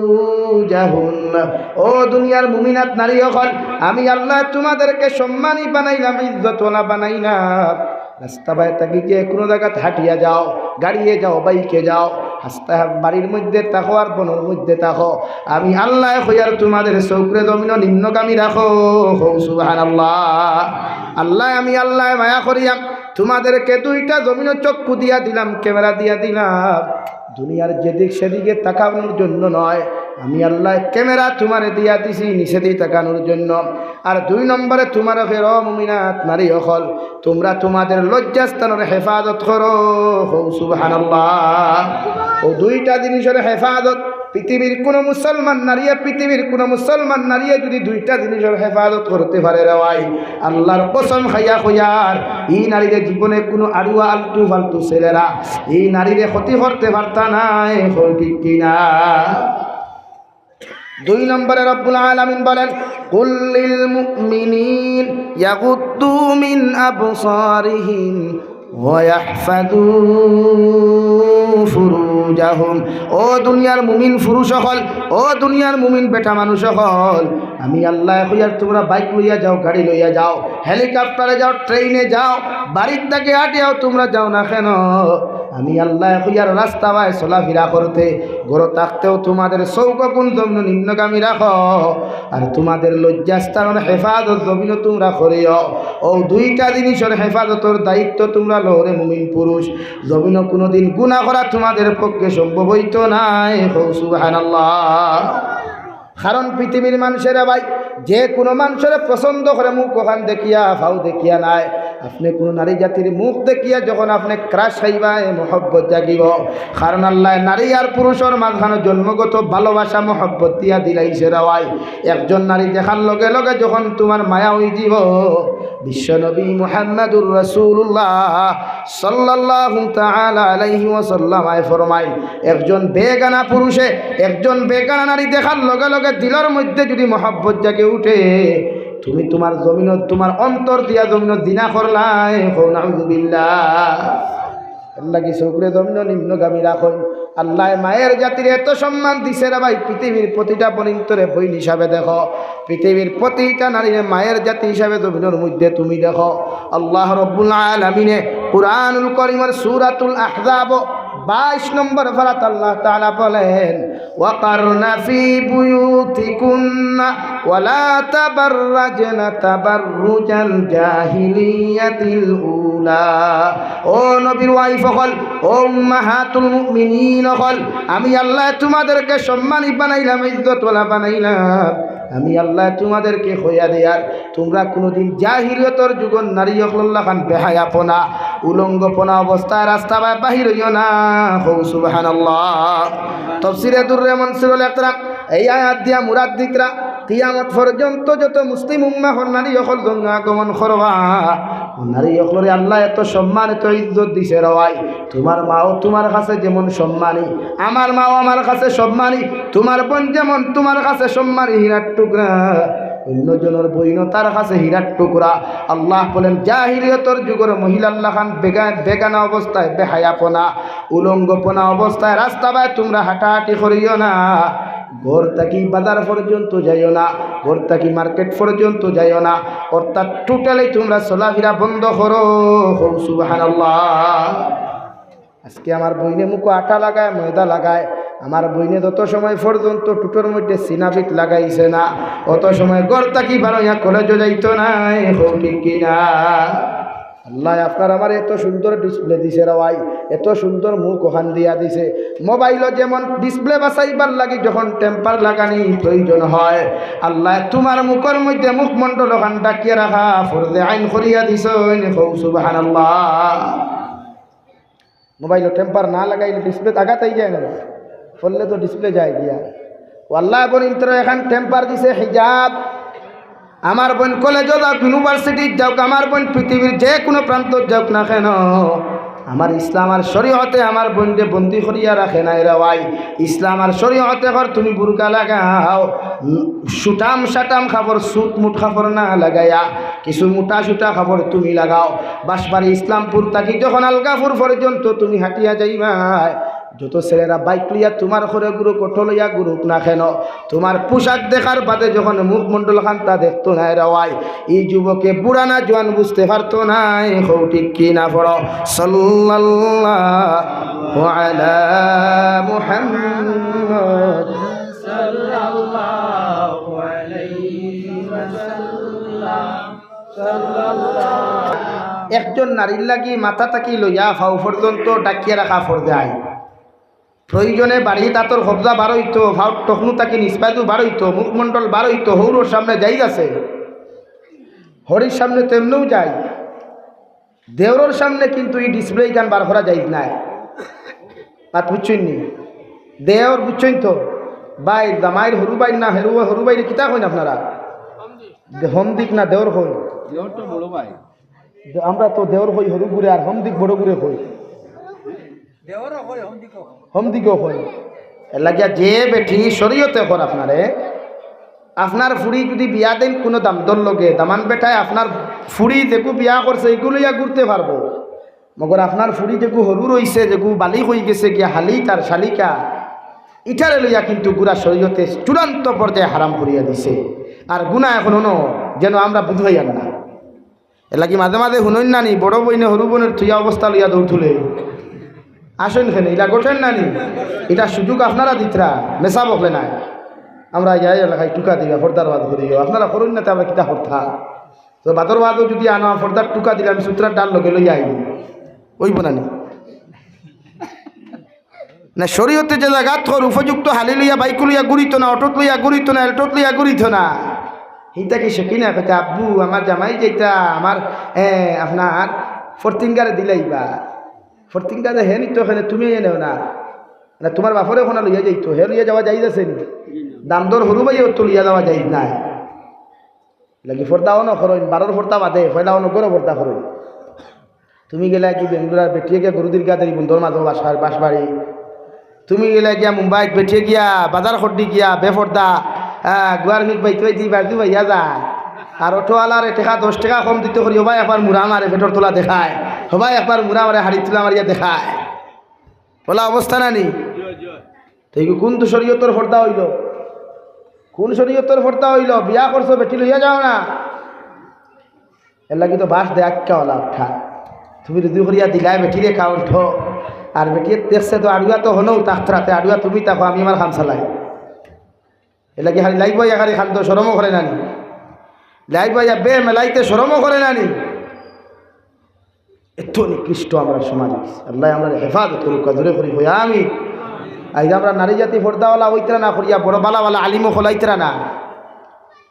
فروجهن। ও দুনিয়ার মুমিনাত নারী অকল, আমি আল্লাহ তোমাদেরকে সম্মানী বানাইলাম, ইজ্জতওয়ালা বানাইলাম। রাস্তা বায় থাকি যে কোনো জাগাত হাঁটিয়া যাও, গাড়িয়ে যাও, বাইকে যাও, রাস্তায় বাড়ির মধ্যে থাকো আর বনর মধ্যে থাকো, আমি আল্লাহ কইয়ার তোমাদের চউখরে জমিনো নিম্নগামী রাখো। হৌ সুবহানাল্লাহ। আল্লাহ, আমি আল্লাহ মায়া করিয়াম, তোমাদেরকে দুইটা জমিনো চক্ষু দিয়া দিলাম, ক্যামেরা দিয়া দিলাম। দুনিয়ার যেদিক সেদিকে তাকানোর জন্য নয়, আমি আল্লাহ ক্যামেরা তোমারে দিয়া দিছি নিষেধে তাকানোর জন্য। আর দুই নম্বরে তোমার ফের মুমিনাত নারী অকল, তোমরা তোমাদের লজ্জাস্থানের হেফাজত করো। হৌ সুবহানাল্লাহ। ও দুইটা জিনিসের হেফাজত পৃথিবীর কোনো মুসলমান নারীয়ে, পৃথিবীর কোনো মুসলমান নারীয়ে যদি দুইটা জিনিসের হেফাজত করতে পারে রে ভাই, আল্লাহর কসম খাইয়া কইয়ার, ই নারীরে জীবনে কোনো আড়ুয়া আলতু ফালতু ছেলেরা ই নারীরে ক্ষতি করতে পারতা নায়। হৌ ঠিক কিনা? দুই নম্বরে রব্বুল আলামিন বলেন, قل للمؤمنين يغضوا من أبصارهم ويحفظوا فروجهم। ও দুনিয়ার মুমিন পুরুষ অকল, ও দুনিয়ার মুমিন বেটা মানুষ অকল, আমি আল্লাহ কইয়ার তোমরা বাইক লইয়া যাও, গাড়ি লইয়া যাও, হেলিকপ্টারে যাও, ট্রেনে যাও, বাড়ির থাকি আটিয়াও তোমরা যাও না কেন, আমি আল্লায় কইয়ার রাস্তা বায় চলাফিরা করতে, ঘরো থাকতেও তোমাদের চউখ অগুন জমিনো নিম্নগামী রাখো, আর তোমাদের লজ্জাস্থানর হেফাজত জমিনো তোমরা করিও। অউ দুইটা জিনিসর হেফাজতর দায়িত্ব তোমরা লও রে মুমিন পুরুষ। জমিনো কুনুদিন গুনা করা তোমাদের পক্ষে সম্ভব অইতো নায়। কও সুবহানাল্লাহ। কারণ পৃথিবীর মানষে রে ভাই, যে কুনু মানষরে পছন্দ করে মুখ অখান দেখিয়া, ফাও দেখিয়া নায়। আপনে কুনু নারী জাতির মুখ দেখিয়া যখন আপনে crush খাইবায়, মহব্বত জাগিবো। কারণ আল্লায় নারী আর পুরুষর মাঝখানো জন্মগত ভালোবাসা মহব্বত দিয়া দিলাইছে রে ভাই। একজন নারী দেখার লগে লগে যখন তোমার মায়া অইযিবো, বিশ্বনবী মুহাম্মাদুর রাসূলুল্লাহ সাল্লাল্লাহু তাআলা আলাইহি ওয়াসাল্লাম আয় ফরমাইন, একজন বেগানা পুরুষে একজন বেগানা নারী দেখার লগে লগে দিলর মধ্যে যুদি মহব্বত জাগি উঠে, তুমি তোমার জমিনো, তোমার অন্তর দিয়া জমিনো জিনা করলায়। কও নাউজুবিল্লাহ। এরলাগি চউখরে জমিনো নিম্নগামী রাখইন। আল্লায় মায়ের জাতিরে এত সম্মান দিছে রে ভাই, পৃথিবীর প্রতিটা বইনতরে বইন হিসাবে দেখো, পৃথিবীর প্রতিটা নারীরে মায়ের জাতি হিসাবে জমিনর মধ্যে তুমি দেখো। আল্লাহ রব্বুল আলামিনে কুরআনুল করিমর সূরাতুল আহজাব বাইশ নম্বর পারাত আল্লাহ তাআলা বলেন, "ওয়াকারনা ফি বুয়ুতিকুন্না ওয়ালা তাবাররাজনা তাবাররুজাল জাহিলিয়াতিল উলা।" ও নবীর wife অকল, ও উম্মাহাতুল মুমিনিন অকল, আমি আল্লায় তোমাদেরকে সম্মানী বানাইলাম, ইজ্জতওয়ালা বানাইলাম। আমি আল্লায় তোমাদেরকে কইয়া দেয়ার, তোমরা কুনুদিন জাহিলিয়তর যুগর নারী অকলর লাখান বেহায়াপনা, উলঙ্গপনা অবস্থায় রাস্তা বায় বাহির অইও না। কও সুবহানাল্লাহ। তফসিরে দুররে মনসুর লেখরা, এই আয়াত দিয়া মুরাদ দিতরা, কিয়ামত পর্যন্ত যত মুসলিম উম্মাহর নারী অকল জমিনো আগমন করবা, অউ নারী অকলরে আল্লায় এত সম্মান, এত ইজ্জত দিছে রে ভাই। তোমার মাও তোমার কাছে যেমন সম্মানী, আমার মাও আমার কাছে সম্মানী। তোমার বইন যেমন তোমার কাছে সম্মানী, হীরার টুকরা, অইন্য জনর বইনও তার কাছে হীরার টুকরা। আল্লাহ বলেন, জাহিলিয়তর যুগর মহিলার লাখান বেগা-, বেগানা অবস্থায়, বেহায়াপনা, উলঙ্গপনা অবস্থায় রাস্তা বায় তোমরা হাঁটাহাঁটি করিও না। ঘর থাকি বাজার পর্যন্ত যাইও না, ঘর থাকি মার্কেট পর্যন্ত যাইও না, অর্থাৎ totally তোমরা চলাফিরা বন্ধ করো। কও সুবহানাল্লাহ। আজকে আমার বইনে মুখো আটা লাগায়, ময়দা লাগায়, আমার বইনে যত সময় পর্যন্ত টুটোর মধ্যে সিনাবিট লাগাইছে না, অত সময় ঘর থাকি বারইয়া কলেজো যাইতো নায়। কও ঠিক কি না? আল্লায় আপনার আমারে এত সুন্দর display দিছে রে ভাই, এত সুন্দর মুখ অখান দিয়া দিছে। মোবাইলো যেমন display বাঁচাইবার লাগি যখন temper লাগানি প্রয়োজন হয়, আল্লায় তোমার মুখর মধ্যে মুখমণ্ডল অখান ঢাকিয়া রাখা ফরজে আইন করিয়া দিছইন। কও সুবহানাল্লাহ। মোবাইলো temper না লাগাইলে display আঘাত অই যায় না, পড়লে তো display যায় গিয়া। ও আল্লায় বইনতরে এখান temper দিছে হিজাব। আমার বইন কলেজো যাউক, university যাউক, আমার বইন পৃথিবীর যে কুনু প্রান্তত যাউক না কেন, আমার ইসলাম আর শরীয়তে আমার বইনরে বন্দি করিয়া রাখে নাই রে ভাই। ইসলাম আর শরীয়তে কর তুমি বুরকা লাগাও, উম, সুটাম সাটাম কাপড়, suit মুট কাপড় না লাগাইয়া কিছু মোটা সুটা কাপড় তুমি লাগাও। বাঁশবাড়ি ইসলামপুর থাকি যখন আলগাপুর পর্যন্ত তুমি হাঁটিয়া যাইবায়, যত ছেলেরা bike লইয়া তোমার ঘরে ঘুরুক, অটো লইয়া ঘুরুক না কেন, তোমার পোশাক দেখার বাদে যখন মুখমণ্ডল খান্তা দেখতো নায় রে ভাই, ই যুবকে বুড়া না জোয়ান বুঝতে পারতো নায়। কও ঠিক কি না পড়ো। সাল্লাল্লাহু আলা মুহাম্মদ। সাল্লাল্লাহু আলাইহি ওয়াসাল্লাম। একজন নারীর লাগি মাথা থাকি লইয়া পাও পর্যন্ত ঢাকিয়া রাখা ফরজে আইন। প্রয়োজনে বাড়িত আতর কবজা বারইতো, পাওর টকনু থাকি নিচবায়দু বারইতো, মুখমণ্ডল বারইতো, হউরর সামনে জায়েজ আছে, হড়ির সামনে তো এমনেও যায়। দেওরর সামনে কিন্তু ই display গান বার করা জায়েজ নায়। মাত বুঝছইন নি? দেওর বুঝছইন তো? ভাই, জামাইর হরু ভাই না, হেরু, হরু ভাইরে কিতা কইন আপনারা? দে-, হমদিক না দেওর কইন? দেওর তো বড় ভাই। দে-, আমরা তো দেওর কই হরু গুরে, আর হমদিক বড় গুরে কই। দেওরও কই, হমদিকও কই। হমদিকও কই। এর লাগিয়া যে বেটি শরীয়তে কর আপনারে, আপনার ফুড়ি যদি বিয়া দেন কুনু দামদর লগে, দামান বেটায় আপনার ফুড়ি যেগু বিয়া করছে, ইগু লইয়া ঘুরতে পারবো। মগর আপনার ফুড়ি যেগু হরু রইছে, যেগু বালিক অইগেছে গিয়া হালি তার শালিকা, ইটারে লইয়া কিন্তু ঘুরা শরীয়তে চূড়ান্ত পর্যায়ে হারাম করিয়া দিছে। আর গুনা এখন অনো যেন আমরা বুঝাইয়ার না। এর লাগি মাঝে মাঝে হুনইন না নি, বড় বইনে হরু বইনর থুইয়া অবস্থা লইয়া দৌড় তুলে। আসইন কেনে, ইলা ঘটের না নি? ইটা সুযোগ আপনারা দিতরা, মেসাব অকলে নায়। আমরা ইয়া এলাকায় টুকা দিবা, পর্দার ওয়াজ করিও, আপনারা করইন না, তে আমরা কিতা করতাম? তো বাদর ওয়াজও যুদি আনো, পর্দার টুকা দিলে আমি সুতরার ডাল লগে লইয়া আইমু, অইবো না নি? না, শরীয়তে যে জাগাত কর উপযুক্ত হালি লইয়া, বাইক লইয়া ঘুরিত না, অটোত লইয়া ঘুরিত না, এল্টোত লইয়া ঘুরিত না। হিনতা কি শেখি না, কইতা, "আব্বু, আমার জামাই যেটা, আমার, এ, আপনার ফরতিঙ্গারে দিলাইবা।" ফরতিঙ্গারে হে নিত কেনে, তুমি এ নেও না। না, তুমার বাপরে অখনা লইয়া যাইতো, হে লইয়া যাওয়া যাইজ আছে নি? দামদর হুরু ভাইও তো লইয়া যাওয়া যাইজ নায়। লাগি পর্দাও না করইন, বারোর পর্দা বাদে, পয়লা অনো ঘরো পর্দা করইন। তুমি গেলা কি বেঙ্গুলার বেটিয়ে গিয়া গরু দীর্ঘা দেরি বন্দর মাঝে বাস-, বাস বাড়ি। তুমি গেলা গিয়া মুম্বাইত বেটিয়ে গিয়া বাজার খড্ডি গিয়া বেপর্দা, আহ, গুয়ার মিট বাইতে বাইতে বাজু বাইয়া যায়। আর অটোওয়ালারে টেকা দশ টেকা কম দিতে করি, হবায় একবার মুড়া মারে পেটর তলা দেখায়, হবায় একবার মুড়া মারে হাড়ির তলা মারিয়া দেখায়। অলা অবস্থা না নি? তে ইগু কুন শরীয়তর পর্দা অইলো? কুন শরীয়তর পর্দা অইলো? বিয়া করছো, বেটি লইয়া যাও না। এরলাগি তো বাস দেয়া আক্কা অলা উঠা। তুমি রুজি করিয়া দিলায় বেটিরে কাউন্ট, আর বেটিয়ে দেখছে তো আড়ুয়া তো হনো থাকতরা, তে আড়ুয়া তুমি থাকো, আমি আমার কাম চালাই। এরলাগি খালি লাইফ বয় খালি খান্দ শরমও করে না নি? লাইফ বয় বে মেলাইতে শরমও করে না নি? এত নিকৃষ্ট আমরার সমাজ অইছে। আল্লায় আমরারে হেফাজত করুক্কা, জোরে করি কই আমিন। আইজ আমরার নারী জাতি পর্দাওয়ালা অইতরা না করিয়া বড় বালা বালা আলিম অকল আইতরা না।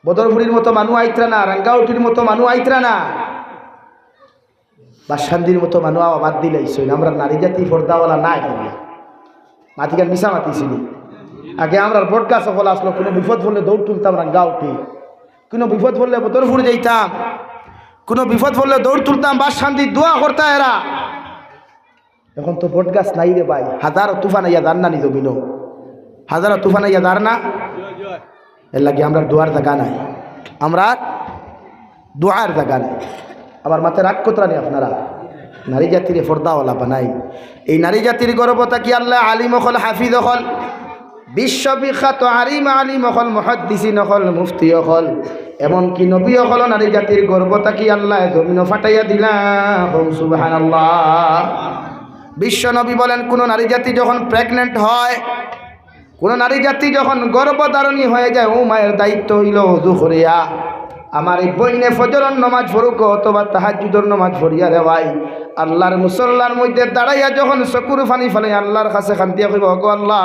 বদরপুরির মতো মানু আইতরা না, রাঙ্গাউটির মতো মানু আইতরা না। বাসকান্দির মতো মানু আওয়া বাদ দিলাইছইন। আমরার নারী জাতি পর্দাওয়ালা না করিয়া। মাতিগান মিছা মাতিছি নি? আগে আমরার বটগাছ অকল আছলো, কুনু বিপদ পড়লে দৌড় তুলতাম রাঙ্গাউটি, কুনু বিপদ পড়লে বদরপুর যাইতাম, কুনু বিপদ পড়লে দৌড় তুলতাম, বাসকান্দির দোয়া করতা এরা। অখন তো বটগাছ নাই রে ভাই, হাজারো তুফান আইয়া যার না নি জমিনো, হাজারো তুফান আইয়া যার না। এরলাগি আমরার দোয়ার জাগা নাই, আমরার দোয়ার জাগা নাই। আমার মাতে রাগ করতরা নি আপনারা? নারী জাতিরে পর্দাওয়ালা বানাইন। এই নারী জাতির গর্ভ থাকি আল্লায় আলিম অকল, হাফিজ অকল, বিশ্ববিখ্যাত আলিম, আলিম অকল, মুহাদ্দিসিন অকল, মুফতি অকল, এমনকি নবী অকলও নারী জাতির গর্ভ থাকি আল্লায় জমিনো ফাটাইয়া দিলা। কও সুবহানাল্লাহ। বিশ্ব নবী বলেন, কুনু নারী জাতি যখন প্রেগন্যান্ট হয়, কুনু নারী জাতি যখন গর্ভধারণী হয়ে যায়, অউ মায়ের দায়িত্ব অইলো অজু করিয়া আমার ই বইনে ফজরর নমাজ পড়ুক অথবা তাহাজ্জুদর নমাজ পড়িয়া রে ভাই, আল্লার মুসল্লার মধ্যে দাঁড়াইয়া যখন চকুর পানি ফালাই আল্লার কাছে কান্দিয়া কইবা, "ওগো আল্লা,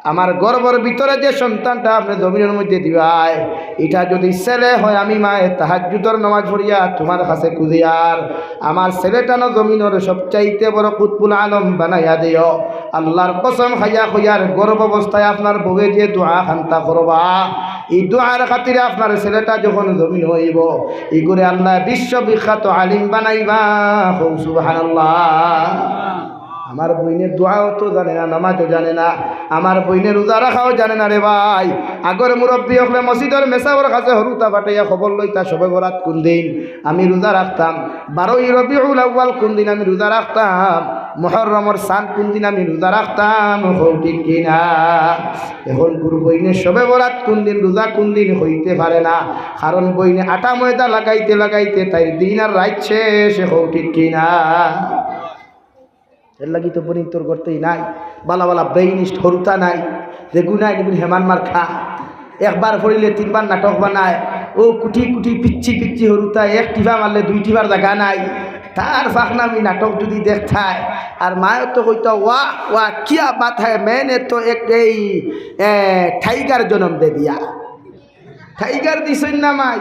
আমার গর্ভর ভিতরে যে সন্তানটা আপনে জমিনর মধ্যে দিবায়, ইটা যুদি ছেলে হয়, আমি মায়ে তাহাজ্জুদর নমাজ পড়িয়া তুমার কাছে খুজিয়ার, আমার ছেলেটানো জমিনর সবচাইতে বড় কুতবুল আলম বানাইয়া দিও।" আল্লার কসম খাইয়া কইয়ার, গর্ভ অবস্থায় আপনার বউয়ে যে দোয়া খান্তা করবা, ই দোয়ার খাতিরে আপনার ছেলেটা যখন জমিনো অইবো, ইগুরে আল্লায় বিশ্ববিখ্যাত আলিম বানাইবা। কও সুবহানাল্লাহ। আমার বইনে দোয়াও তো জানে না, নামাজও জানে না, আমার বইনে রোজা রাখাও জানে না রে ভাই। আগর মুরব্বি অকলে মসজিদর মেসাবর কাছে হুরুতা ফাটাইয়া খবর লইতা, শবে বরাত কুন দিন আমি রোজা রাখতাম, বারোই রবিউল আউয়াল কুন দিন আমি রোজা রাখতাম, মুহররমর চান কুন দিন আমি রোজা রাখতাম, কও ঠিক কি না? অখনকুর বইনে শবে বরাত কুন দিন, রোজা কুন দিন কইতে পারে না, কারণ বইনে আটা ময়দা লাগাইতে লাগাইতে তাইর দিন আর রাইত শেষ, কও ঠিক কি না? এরলাগি তো বইন তোর করতেই নাই, বালা বালা ব্রেইনিস্ট হুরুতা নাই, যেগুন নাই, যেগুন হেমান মার্কা, একবার পড়িলে তিনবার নাটক বানায়। অউ কুটি কুটি পিচ্ছি পিচ্ছি হুরুতা, এক টিপা মারলে দুই টিপার জাগা নাই। তার ফাঁকনামি নাটক যুদি দেখতায়, আর মায়ে তো কইতো, "ওয়াহ ওয়াহ, কিয়া বাত হ্যায়, মেনে তো এক এই, এ, টাইগার জনম দে দিয়া।" টাইগার দিছইন না মাই?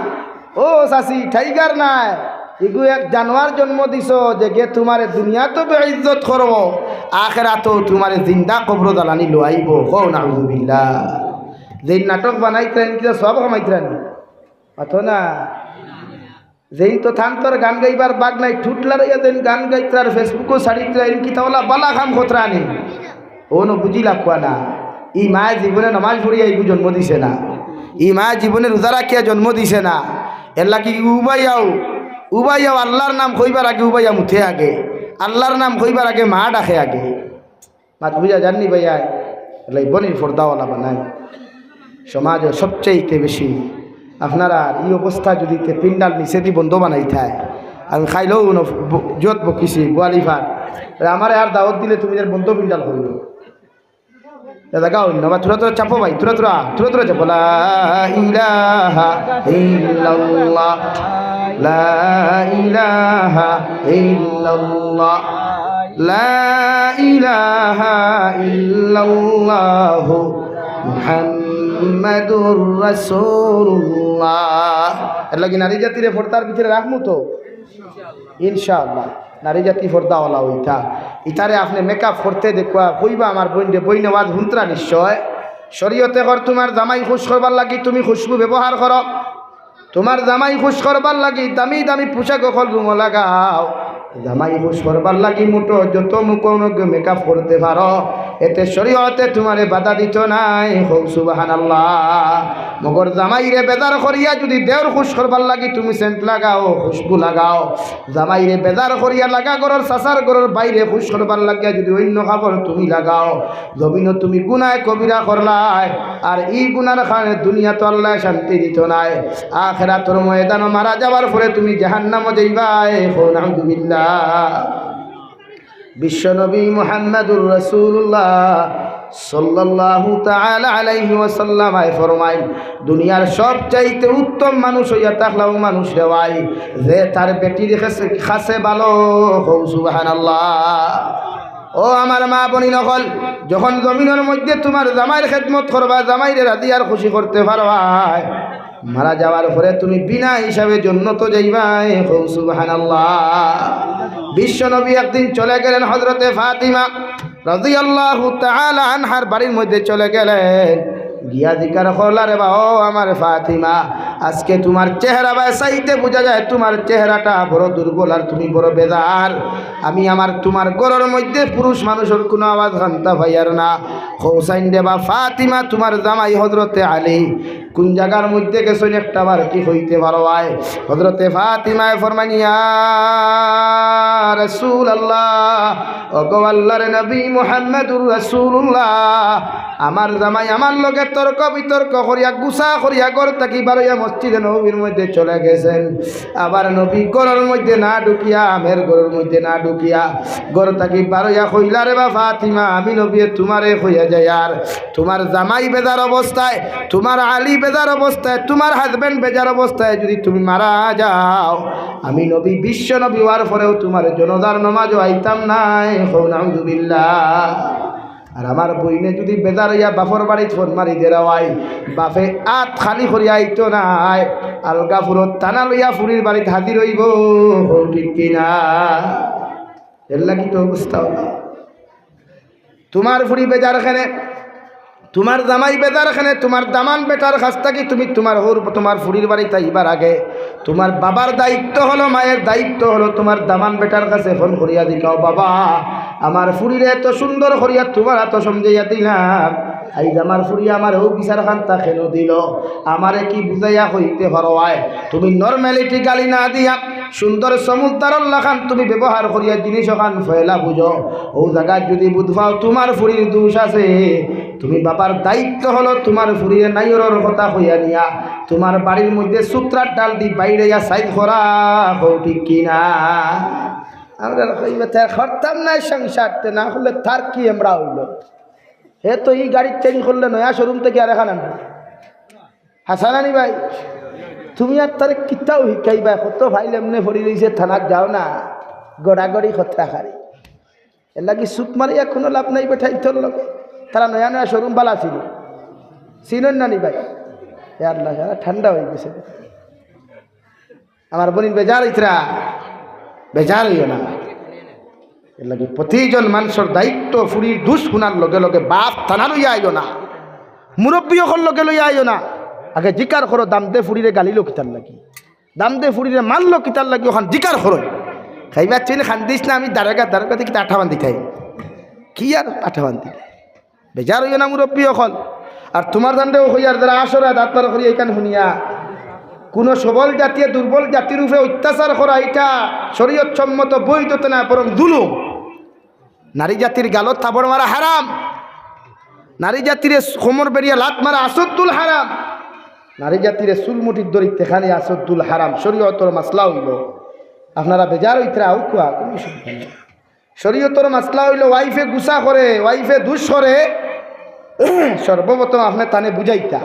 ও চাচি, টাইগার নায়, ইগু এক জানোয়ার জন্ম দিছো, যেগে তুমারে দুনিয়াত বেইজ্জত করবো, আখেরাতো তুমারে জিন্দা কবরো জ্বালানি লওয়াইবো। কও নাউজুবিল্লাহ। যেইন নাটক বানাইতরা, ইন কিতা সওয়াব কামাইতরা নি? মাতো না। যেইন তো থানতর গান গাইবার বাগ নাই, ঠুট লড়াইয়া যেইন গান গাইতরা আর Facebook-ও ছাড়িতরা, ইন কিতা অলা বালা কাম করতরা নি? অনো বুঝিলা কুয়া না। ই মায়ে জীবনে নমাজ পড়িয়া ইগু জন্ম দিছে না। ই মায়ে জীবনে রোজা রাখিয়া জন্ম দিছে না। এরলাগি উবাইয়াও, উবাইয়াও আল্লার নাম কইবার আগে উবাইয়া মুতে আগে। আল্লার নাম কইবার আগে মা ডাকে আগে। মাত বুঝা যার নি ভাইয়া? এরলাগি বইনরে পর্দাওয়ালা বানাইন। সমাজো সবচাইতে বেশি আপনারার ই অবস্থা যুদি তে পিন্ডাল নিচেদি বন্ধ বানাইতায়, আমি খাইলেও ন-, ব-, যত বকিছি, বুয়ালিফার, আমারে আর দাওয়াত দিলে তুমি এর বন্ধ পিন্ডাল করিও। এ জাগা অইন্য বা থুড়া থুড়া চাপো ভাই, থুড়া থুড়া, থুড়া থুড়া চাপো। লা ইলাহা ইল্লাল্লাহ, লা ইলাহা ইল্লাল্লাহ, লা ইলাহা ইল্লাল্লাহু মুহাম্মাদুর রাসূলুল্লাহ। এর লাগি নারী জাতিরে পর্দার ভিতরে রাখমু তো? ইনশাআল্লাহ। নারী জাতি পর্দাওয়ালা অইতা। ইতারে আপনে মেকআপ করতে দেখবা, কইবা, "আমার বইন রে, বইন আওয়াজ হুনতরা নিশ্চয়।" শরীয়তে কর, তুমার জামাই খুশ করবার লাগি তুমি খুশবু ব্যবহার করো। তুমার জামাই খুশ করবার লাগি দামি দামি পোশাক অকল রুমো লাগাও। জামাই খুশ করবার লাগি মুঠো যত মুখোমুখি মেকআপ করতে পারো, এতে শরীয়তে তুমারে বাধা দিত নাই। কও সুবহানাল্লাহ। মগর জামাইরে বেজার করিয়া যুদি দেওর খুশ করবার লাগি তুমি সেন্ট লাগাও, খুশবু লাগাও, জামাইরে বেজার করিয়া লাগা ঘরর, চাচার ঘরর বাইরে খুশ করবার লাগিয়া যুদি অইন্য কাপড় তুমি লাগাও, জমিনো তুমি গুনায় কবিরা করলায়। আর ই গুনার কারণে দুনিয়াত আল্লায় শান্তি দিত নায়, আখেরাতর ময়দানো মারা যাওয়ার পরে তুমি জাহান্নামো যাইবায়। কও নাউজুবিল্লাহ। বিশ্বনবী মুহাম্মাদুর রাসূলুল্লাহ সাল্লাল্লাহু তাআলা আলাইহি ওয়াসাল্লাম আয় ফরমাইন, দুনিয়ার সবচাইতে উত্তম মানুষ অইয়া থাকলা অউ মানুষ রে ভাই, যে তার বেটির কাছে, কাছে ভালো। কও সুবহানাল্লাহ। ও আমার মা বইন অকল, যখন জমিনর মধ্যে তুমার জামাইর খেদমত করবা, জামাইরে রাজি আর খুশি করতে পারবায়, মারা যাওয়ার পরে তুমি বিনা হিসাবে জন্নতো যাইবায়। কও সুবহানাল্লাহ। বিশ্বনবী একদিন চলে গেলেন হযরতে ফাতিমা রাদিয়াল্লাহু তাআলা আনহার বাড়ির মধ্যে চলে গেলেন। গিয়া জিকার করলা, "রে বা, ও আমার ফাতিমা, আজকে তুমার চেহারা বায় চাইতে বুঝা যায় তুমার চেহারাটা বড় দুর্বল আর তুমি বড় বেজার। আমি আমার তুমার ঘরর মধ্যে পুরুষ মানুষর কুনু আওয়াজ কান্তা পাইয়ার না।" কও চাইন রে বা ফাতিমা, তুমার জামাই হযরতে আলী কুন জাগার মধ্যে গেছইন একটা বার কি কইতে পারবায়? হযরতে ফাতিমায় ফরমাইন, "ইয়া রাসূলুল্লাহ, ওগো আল্লাহর নবী মুহাম্মাদুর রাসূলুল্লাহ, আমার জামাই আমার লগে তর্ক বিতর্ক করিয়া, গুসা করিয়া ঘর থাকি বারইয়া মসজিদে নববীর মধ্যে চলে গেছেন। আবার নবী ঘরর মধ্যে না ঢুকিয়া, আমের ঘরর মধ্যে না ঢুকিয়া, ঘর থাকি বারইয়া কইলা, রে বা ফাতিমা, আমি নবীয়ে তুমারে কইয়া যাইয়ার, তুমার জামাই বেজার অবস্থায়, তুমার আলী বেজার অবস্থায়, তুমার হাজব্যান্ড বেজার অবস্থায় যুদি তুমি মারা যাও, আমি নবী, বিশ্ব নবী অওয়ার পরেও তুমার জানাজার নমাজও আইতাম নায়।" কও নাউজুবিল্লাহ। আর আমার বইনে যুদি বেজার অইয়া বাফর বাড়িত ফোন মারি দেরা অয়, বাফে আত খালি করিয়া আইতো নায়, আলগা ফুরত থানা লইয়া ফুরির বাড়িত হাজির অইবো। কও ঠিক কি না? এর লাগি তো অবস্থা অইলো। তুমার ফুরি বেজার কেনে, তুমার জামাই বেজার কেনে, তুমার দামান বেটার কাছ থাকি তুমি তুমার হউর, তুমার ফুরির বাড়িত আইবার আগে তুমার বাবার দায়িত্ব অইলো, মায়ের দায়িত্ব অইলো, তুমার দামান বেটার কাছে ফোন করিয়া জিকাও, "বাবা, আমার ফুরিরে এত সুন্দর করিয়া তুমার আতো সমঝাইয়া দিলাম, আইজ আমার ফুরিয়ে আমারে অউ বিচার কান্তা কেনে দিলো, আমারে কি বুঝাইয়া কইতে পারো আয়?" তুমি নরমালিটি গালি না দিয়া সুন্দর সমুদ্রর লাখান তুমি ব্যবহার করিয়া জিনিস অখান ফয়লা বুঝো। অউ জাগাত যুদি বুঝ পাও তুমার ফুরির দুষ আছে, তুমি বাবার দায়িত্ব অইলো তুমার ফুরিরে নাইয়রর কথা কইয়া নিয়া তুমার বাড়ির মধ্যে সুতরার ডাল দি বাইরে ইয়া সাইজ করা। কও ঠিক কি না? আমরা কইবা, "তার করতাম নায় সংসার, তে না করলে তার কি এমরা অইলো? হে তো ই গাড়ি চেঞ্জ করলে নয়া শোরুম থাকি আরেকখান আনবো।" হাছা নানি ভাই? তুমি আর তারে কিতাও হিকাইবায়, কত ফাইল এমনে পড়ি রইছে, থানাত যাও না, গড়াগড়ি খতরা খারি। এর লাগি চুপ মারিয়া কুনু লাভ নাই বেটাইন্তর লগে। তারা নয়া নয়া শোরুম বালা ছিল, চিনইন নানি ভাই? এ আল্লাহ, সারা ঠান্ডা অই গেছে। আমার বইন বেজার অইতরা, বেজার অইও না। এর লাগি প্রতিজন মানষর দায়িত্ব, ফুরির দুষ হুনার লগে লগে বাফ থানা লইয়া আইও না, মুরব্বি অকল লগে লইয়া আইও না। আগে জিকার করো, দামদে ফুরিরে গালিলো কিতার লাগি, দামদে ফুরিরে মারলো কিতার লাগি, অখান জিকার করো। খাইবা চিন খান্দিস না, আমি দারোগা, দারোগা দেখি তা আঠা বান্ধিতায়। কি আর আঠা বান্ধি? বেজার অইও না মুরব্বি অকল। আর তুমার জানরেও কইয়ার, যারা আসরা দাঁত বার করি এইখান হুনিয়া, কুনু সবল জাতিয়ে দুর্বল জাতির উপরে অত্যাচার করা, ইটা শরীয়ত সম্মত বৈধতা না, বরং জুলুম। নারী জাতির গালত থাবড় মারা হারাম। নারী জাতিরে কোমর বেড়িয়া লাত মারা আসদ্দুল হারাম। নারী জাতিরে চুল মুঠিত ধরি টেকানি আসদ্দুল হারাম। শরীয়তর মাসলা অইলো, আপনারা বেজার অইতরা, আউক্কা, কুনু অসুবিধা নাই। শরীয়তর মাসলা অইলো, ওয়াইফে গুসা করে, ওয়াইফে দুষ করে, সর্বপ্রথম আপনে তানে বুঝাইতা।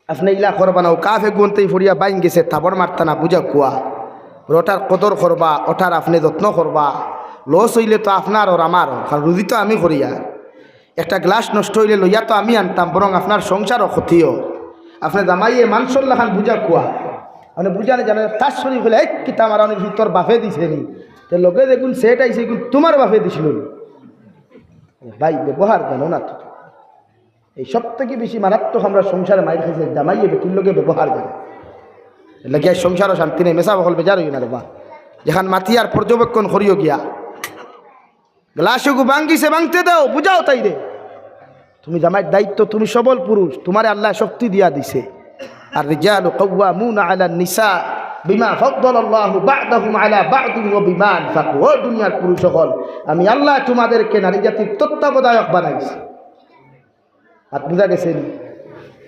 আপনে ইলা করবা না, অউ কাফে গুনতেই ফড়িয়া বাইন গেছে, থাবড় মারতা না, বুঝাউক্কা। অটার কদর করবা, অটার আপনে যত্ন করবা। লস অইলে তো আপনার অর আমারও, কারণ রুজি তো আমি করিয়ার। একটা গ্লাস নষ্ট অইলে লইয়া তো আমি আনতাম, বরং আপনার সংসারও ক্ষতি অর। আপনে জামাইয়ে মানষর লাখান বুঝাউক্কা। আপনে বুঝানি জানে, তার শরীর কইলে, "এই কিতা মারানির ভিতর বাফে দিছে নি?" তে লগে দেখুন সেট আইছে, কিন্তু তোমার বাফে দিছিল নি। ভাই, ব্যবহার জানো না তো। এই সব থাকি বেশি মারাত্মক আমরা সংসারে মাইর খাইছে, জামাইয়ে বেটির লগে ব্যবহার জানে। এর লাগি আইজ সংসারও শান্তি নাই, মেসাব অকল বেজার অইও না রে বা। যেখান মাতিয়ার পর্যবেক্ষণ করিও গিয়া। গ্লাসগু ভাঙ্গিছে, ভাঙতে দেও, বুঝাও তাইরে। তুমি জামাইর দায়িত্ব, তুমি সবল পুরুষ, তোমারে আল্লায় শক্তি দিয়া দিছে। আর রিজালু কাওয়ামুনা আলান নিসা বিমা ফাদ্দালাল্লাহু বা'দাহুম আলা বা'দিন ওয়া বিমা আনফাকু। ও দুনিয়ার পুরুষ অকল, আমি আল্লায় তোমাদেরকে নারী জাতির তত্ত্বাবধায়ক বানাইছি। আর বুঝা গেছে নি?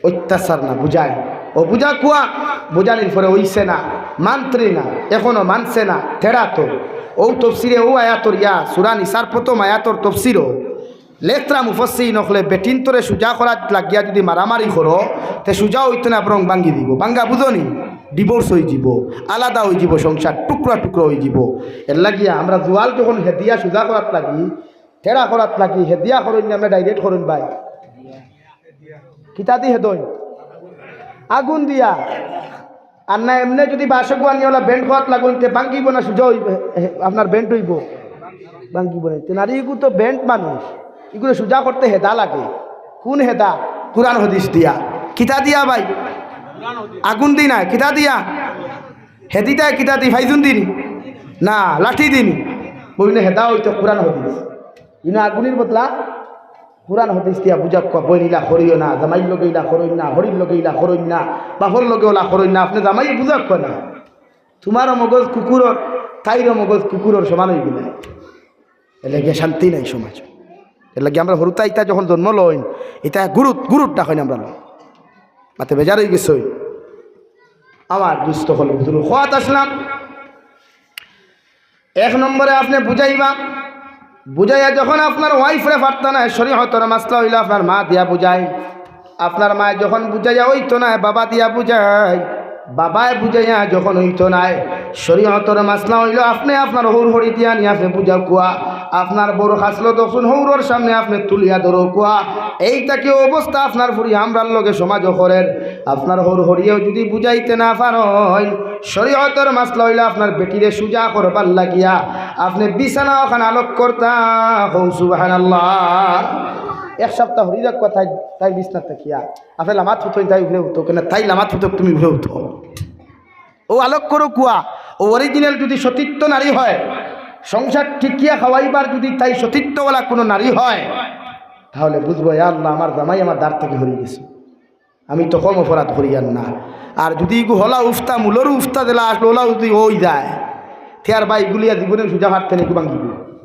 অত্যাচার না, বুঝায়। ও বুঝাউক্কা, বুঝানির পরে অইছে না, মানত্রে না, এখনো মানছে না, তেড়া তো। অউ তফসিরে অউ আয়াতর ইয়া, সূরা নিসার প্রথম আয়াতর তফসিরও লেখরা মুফাসসিরিন অকলে বেটিন্তরে সুজা করাত লাগিয়া যুদি মারামারি করো, তে সুজা অইতো না, বরং ভাঙ্গি দিবো। ভাঙ্গা বুঝো নি? Divorce অইযিবো, আলাদা অইযিবো, সংসার টুকরা টুকরা অইযিবো। এর লাগিয়া আমরা জুয়াল যখন হেদিয়া সুজা করাত লাগি, তেড়া করাত লাগি, হেদিয়া করইন না, আমরা direct করইন ভাই। কিতা দি হেদইন? আগুন দিয়া। আর না এমনে যুদি বাঁশগু আনিয়া অলা bend করাত লাগইন, তে ভাঙ্গিবো না সুজা অইবো? হে, আপনার bend অইবো? ভাঙ্গিবো না। তে নারীগু তো bend মানুষ, ইগুরে সুজা করতে হেদা লাগে। কোন হেদা? কুরআন হাদিস দিয়া। কিতা দিয়া ভাই? আগুন দি নায়, কিতা দিয়া? হেদিতায় কিতা দি? ফাইজুন দি নি? না, লাঠি দি নি? বইনে হেদা অইতো কুরআন হাদিস। ইনো আগুনির বদলা কুরআন হাদিস দিয়া বুঝাউক্কা, বইন ইলা করিও না, জামাইর লগে ইলা করইন না, হড়ির লগে ইলা করইন না, বাফর লগে অলা করইন না, আপনে জামাইয়ে বুঝাউক্কা না। তোমারও মগজ কুকুরর, তাইরও মগজ কুকুরর সমান অইগেলো। এর লাগি শান্তি নাই সমাজ। এর লাগি আমরা হুরুতা ইতা যখন জন্ম লইন, ইতা গুরুত, গুরুত ডাকইন আমরা লই। মাতে বেজার অইগেছে। আমার দুস্ত অকল বুজুর্গ, কওয়াত আছলাম, এক নম্বরে আপনে বুঝাইবা, বুঝাইয়া যখন আপনার wife রে পারতা নায়, শরীয়তর মাসলা অইলো আপনার মা দিয়া বুঝাই। আপনার মায় যখন বুঝাইয়া অইতো নায়, বাবা দিয়া বুঝাই, বাবায় বুঝাইয়া যখন অইতো নায়, শরীয়তর মাসলা অইলো আপনে আপনার হউর হড়ি দিয়া নি আপনে বুঝাউক্কা, আপনার বউর খাছলত অকল হউরর সামনে আপনে তুলিয়া ধরউক্কা। এই থাকি অবস্থা আপনার ফুরি আমরার লগে সমাজও করের। আপনার হউর হড়িয়েও যুদি বুঝাইতে না পারইন, শরীয়তর মাসলা অইলো আপনার বেটিরে সুজা করবার লাগিয়া আপনে বিছানা অখান আলোক করতা। কও সুবহানাল্লাহ। এক সপ্তাহ হরি যাক কথা তাই বিছনাত থাকিয়া। আপনে লামাত ফুতইন, তাই উপরে উঠো, কেনে তাই লামাত ফুতক, তুমি উপরে উঠো। অউ আলোক করউক্কা, অউ original যুদি সতীত্ব নারী হয়, সংসার টিকিয়া খাওয়াইবার যুদি তাই সতীত্বওয়ালা কুনু নারী হয়, তাহলে বুঝবো, ইয়া আল্লাহ, আমার জামাই আমার দ্বার থাকি হরি গেছে, আমি তো কম অপরাধ করিয়ার না। আর যুদি ইগু হলা উফতা, মূলর উফতা দিলা আসলো, অলা যুদি অই যায়, তে আর ভাই ইগুলিয়া জীবনে সুজা পারতে না, ইগু ভাঙ্গিবো।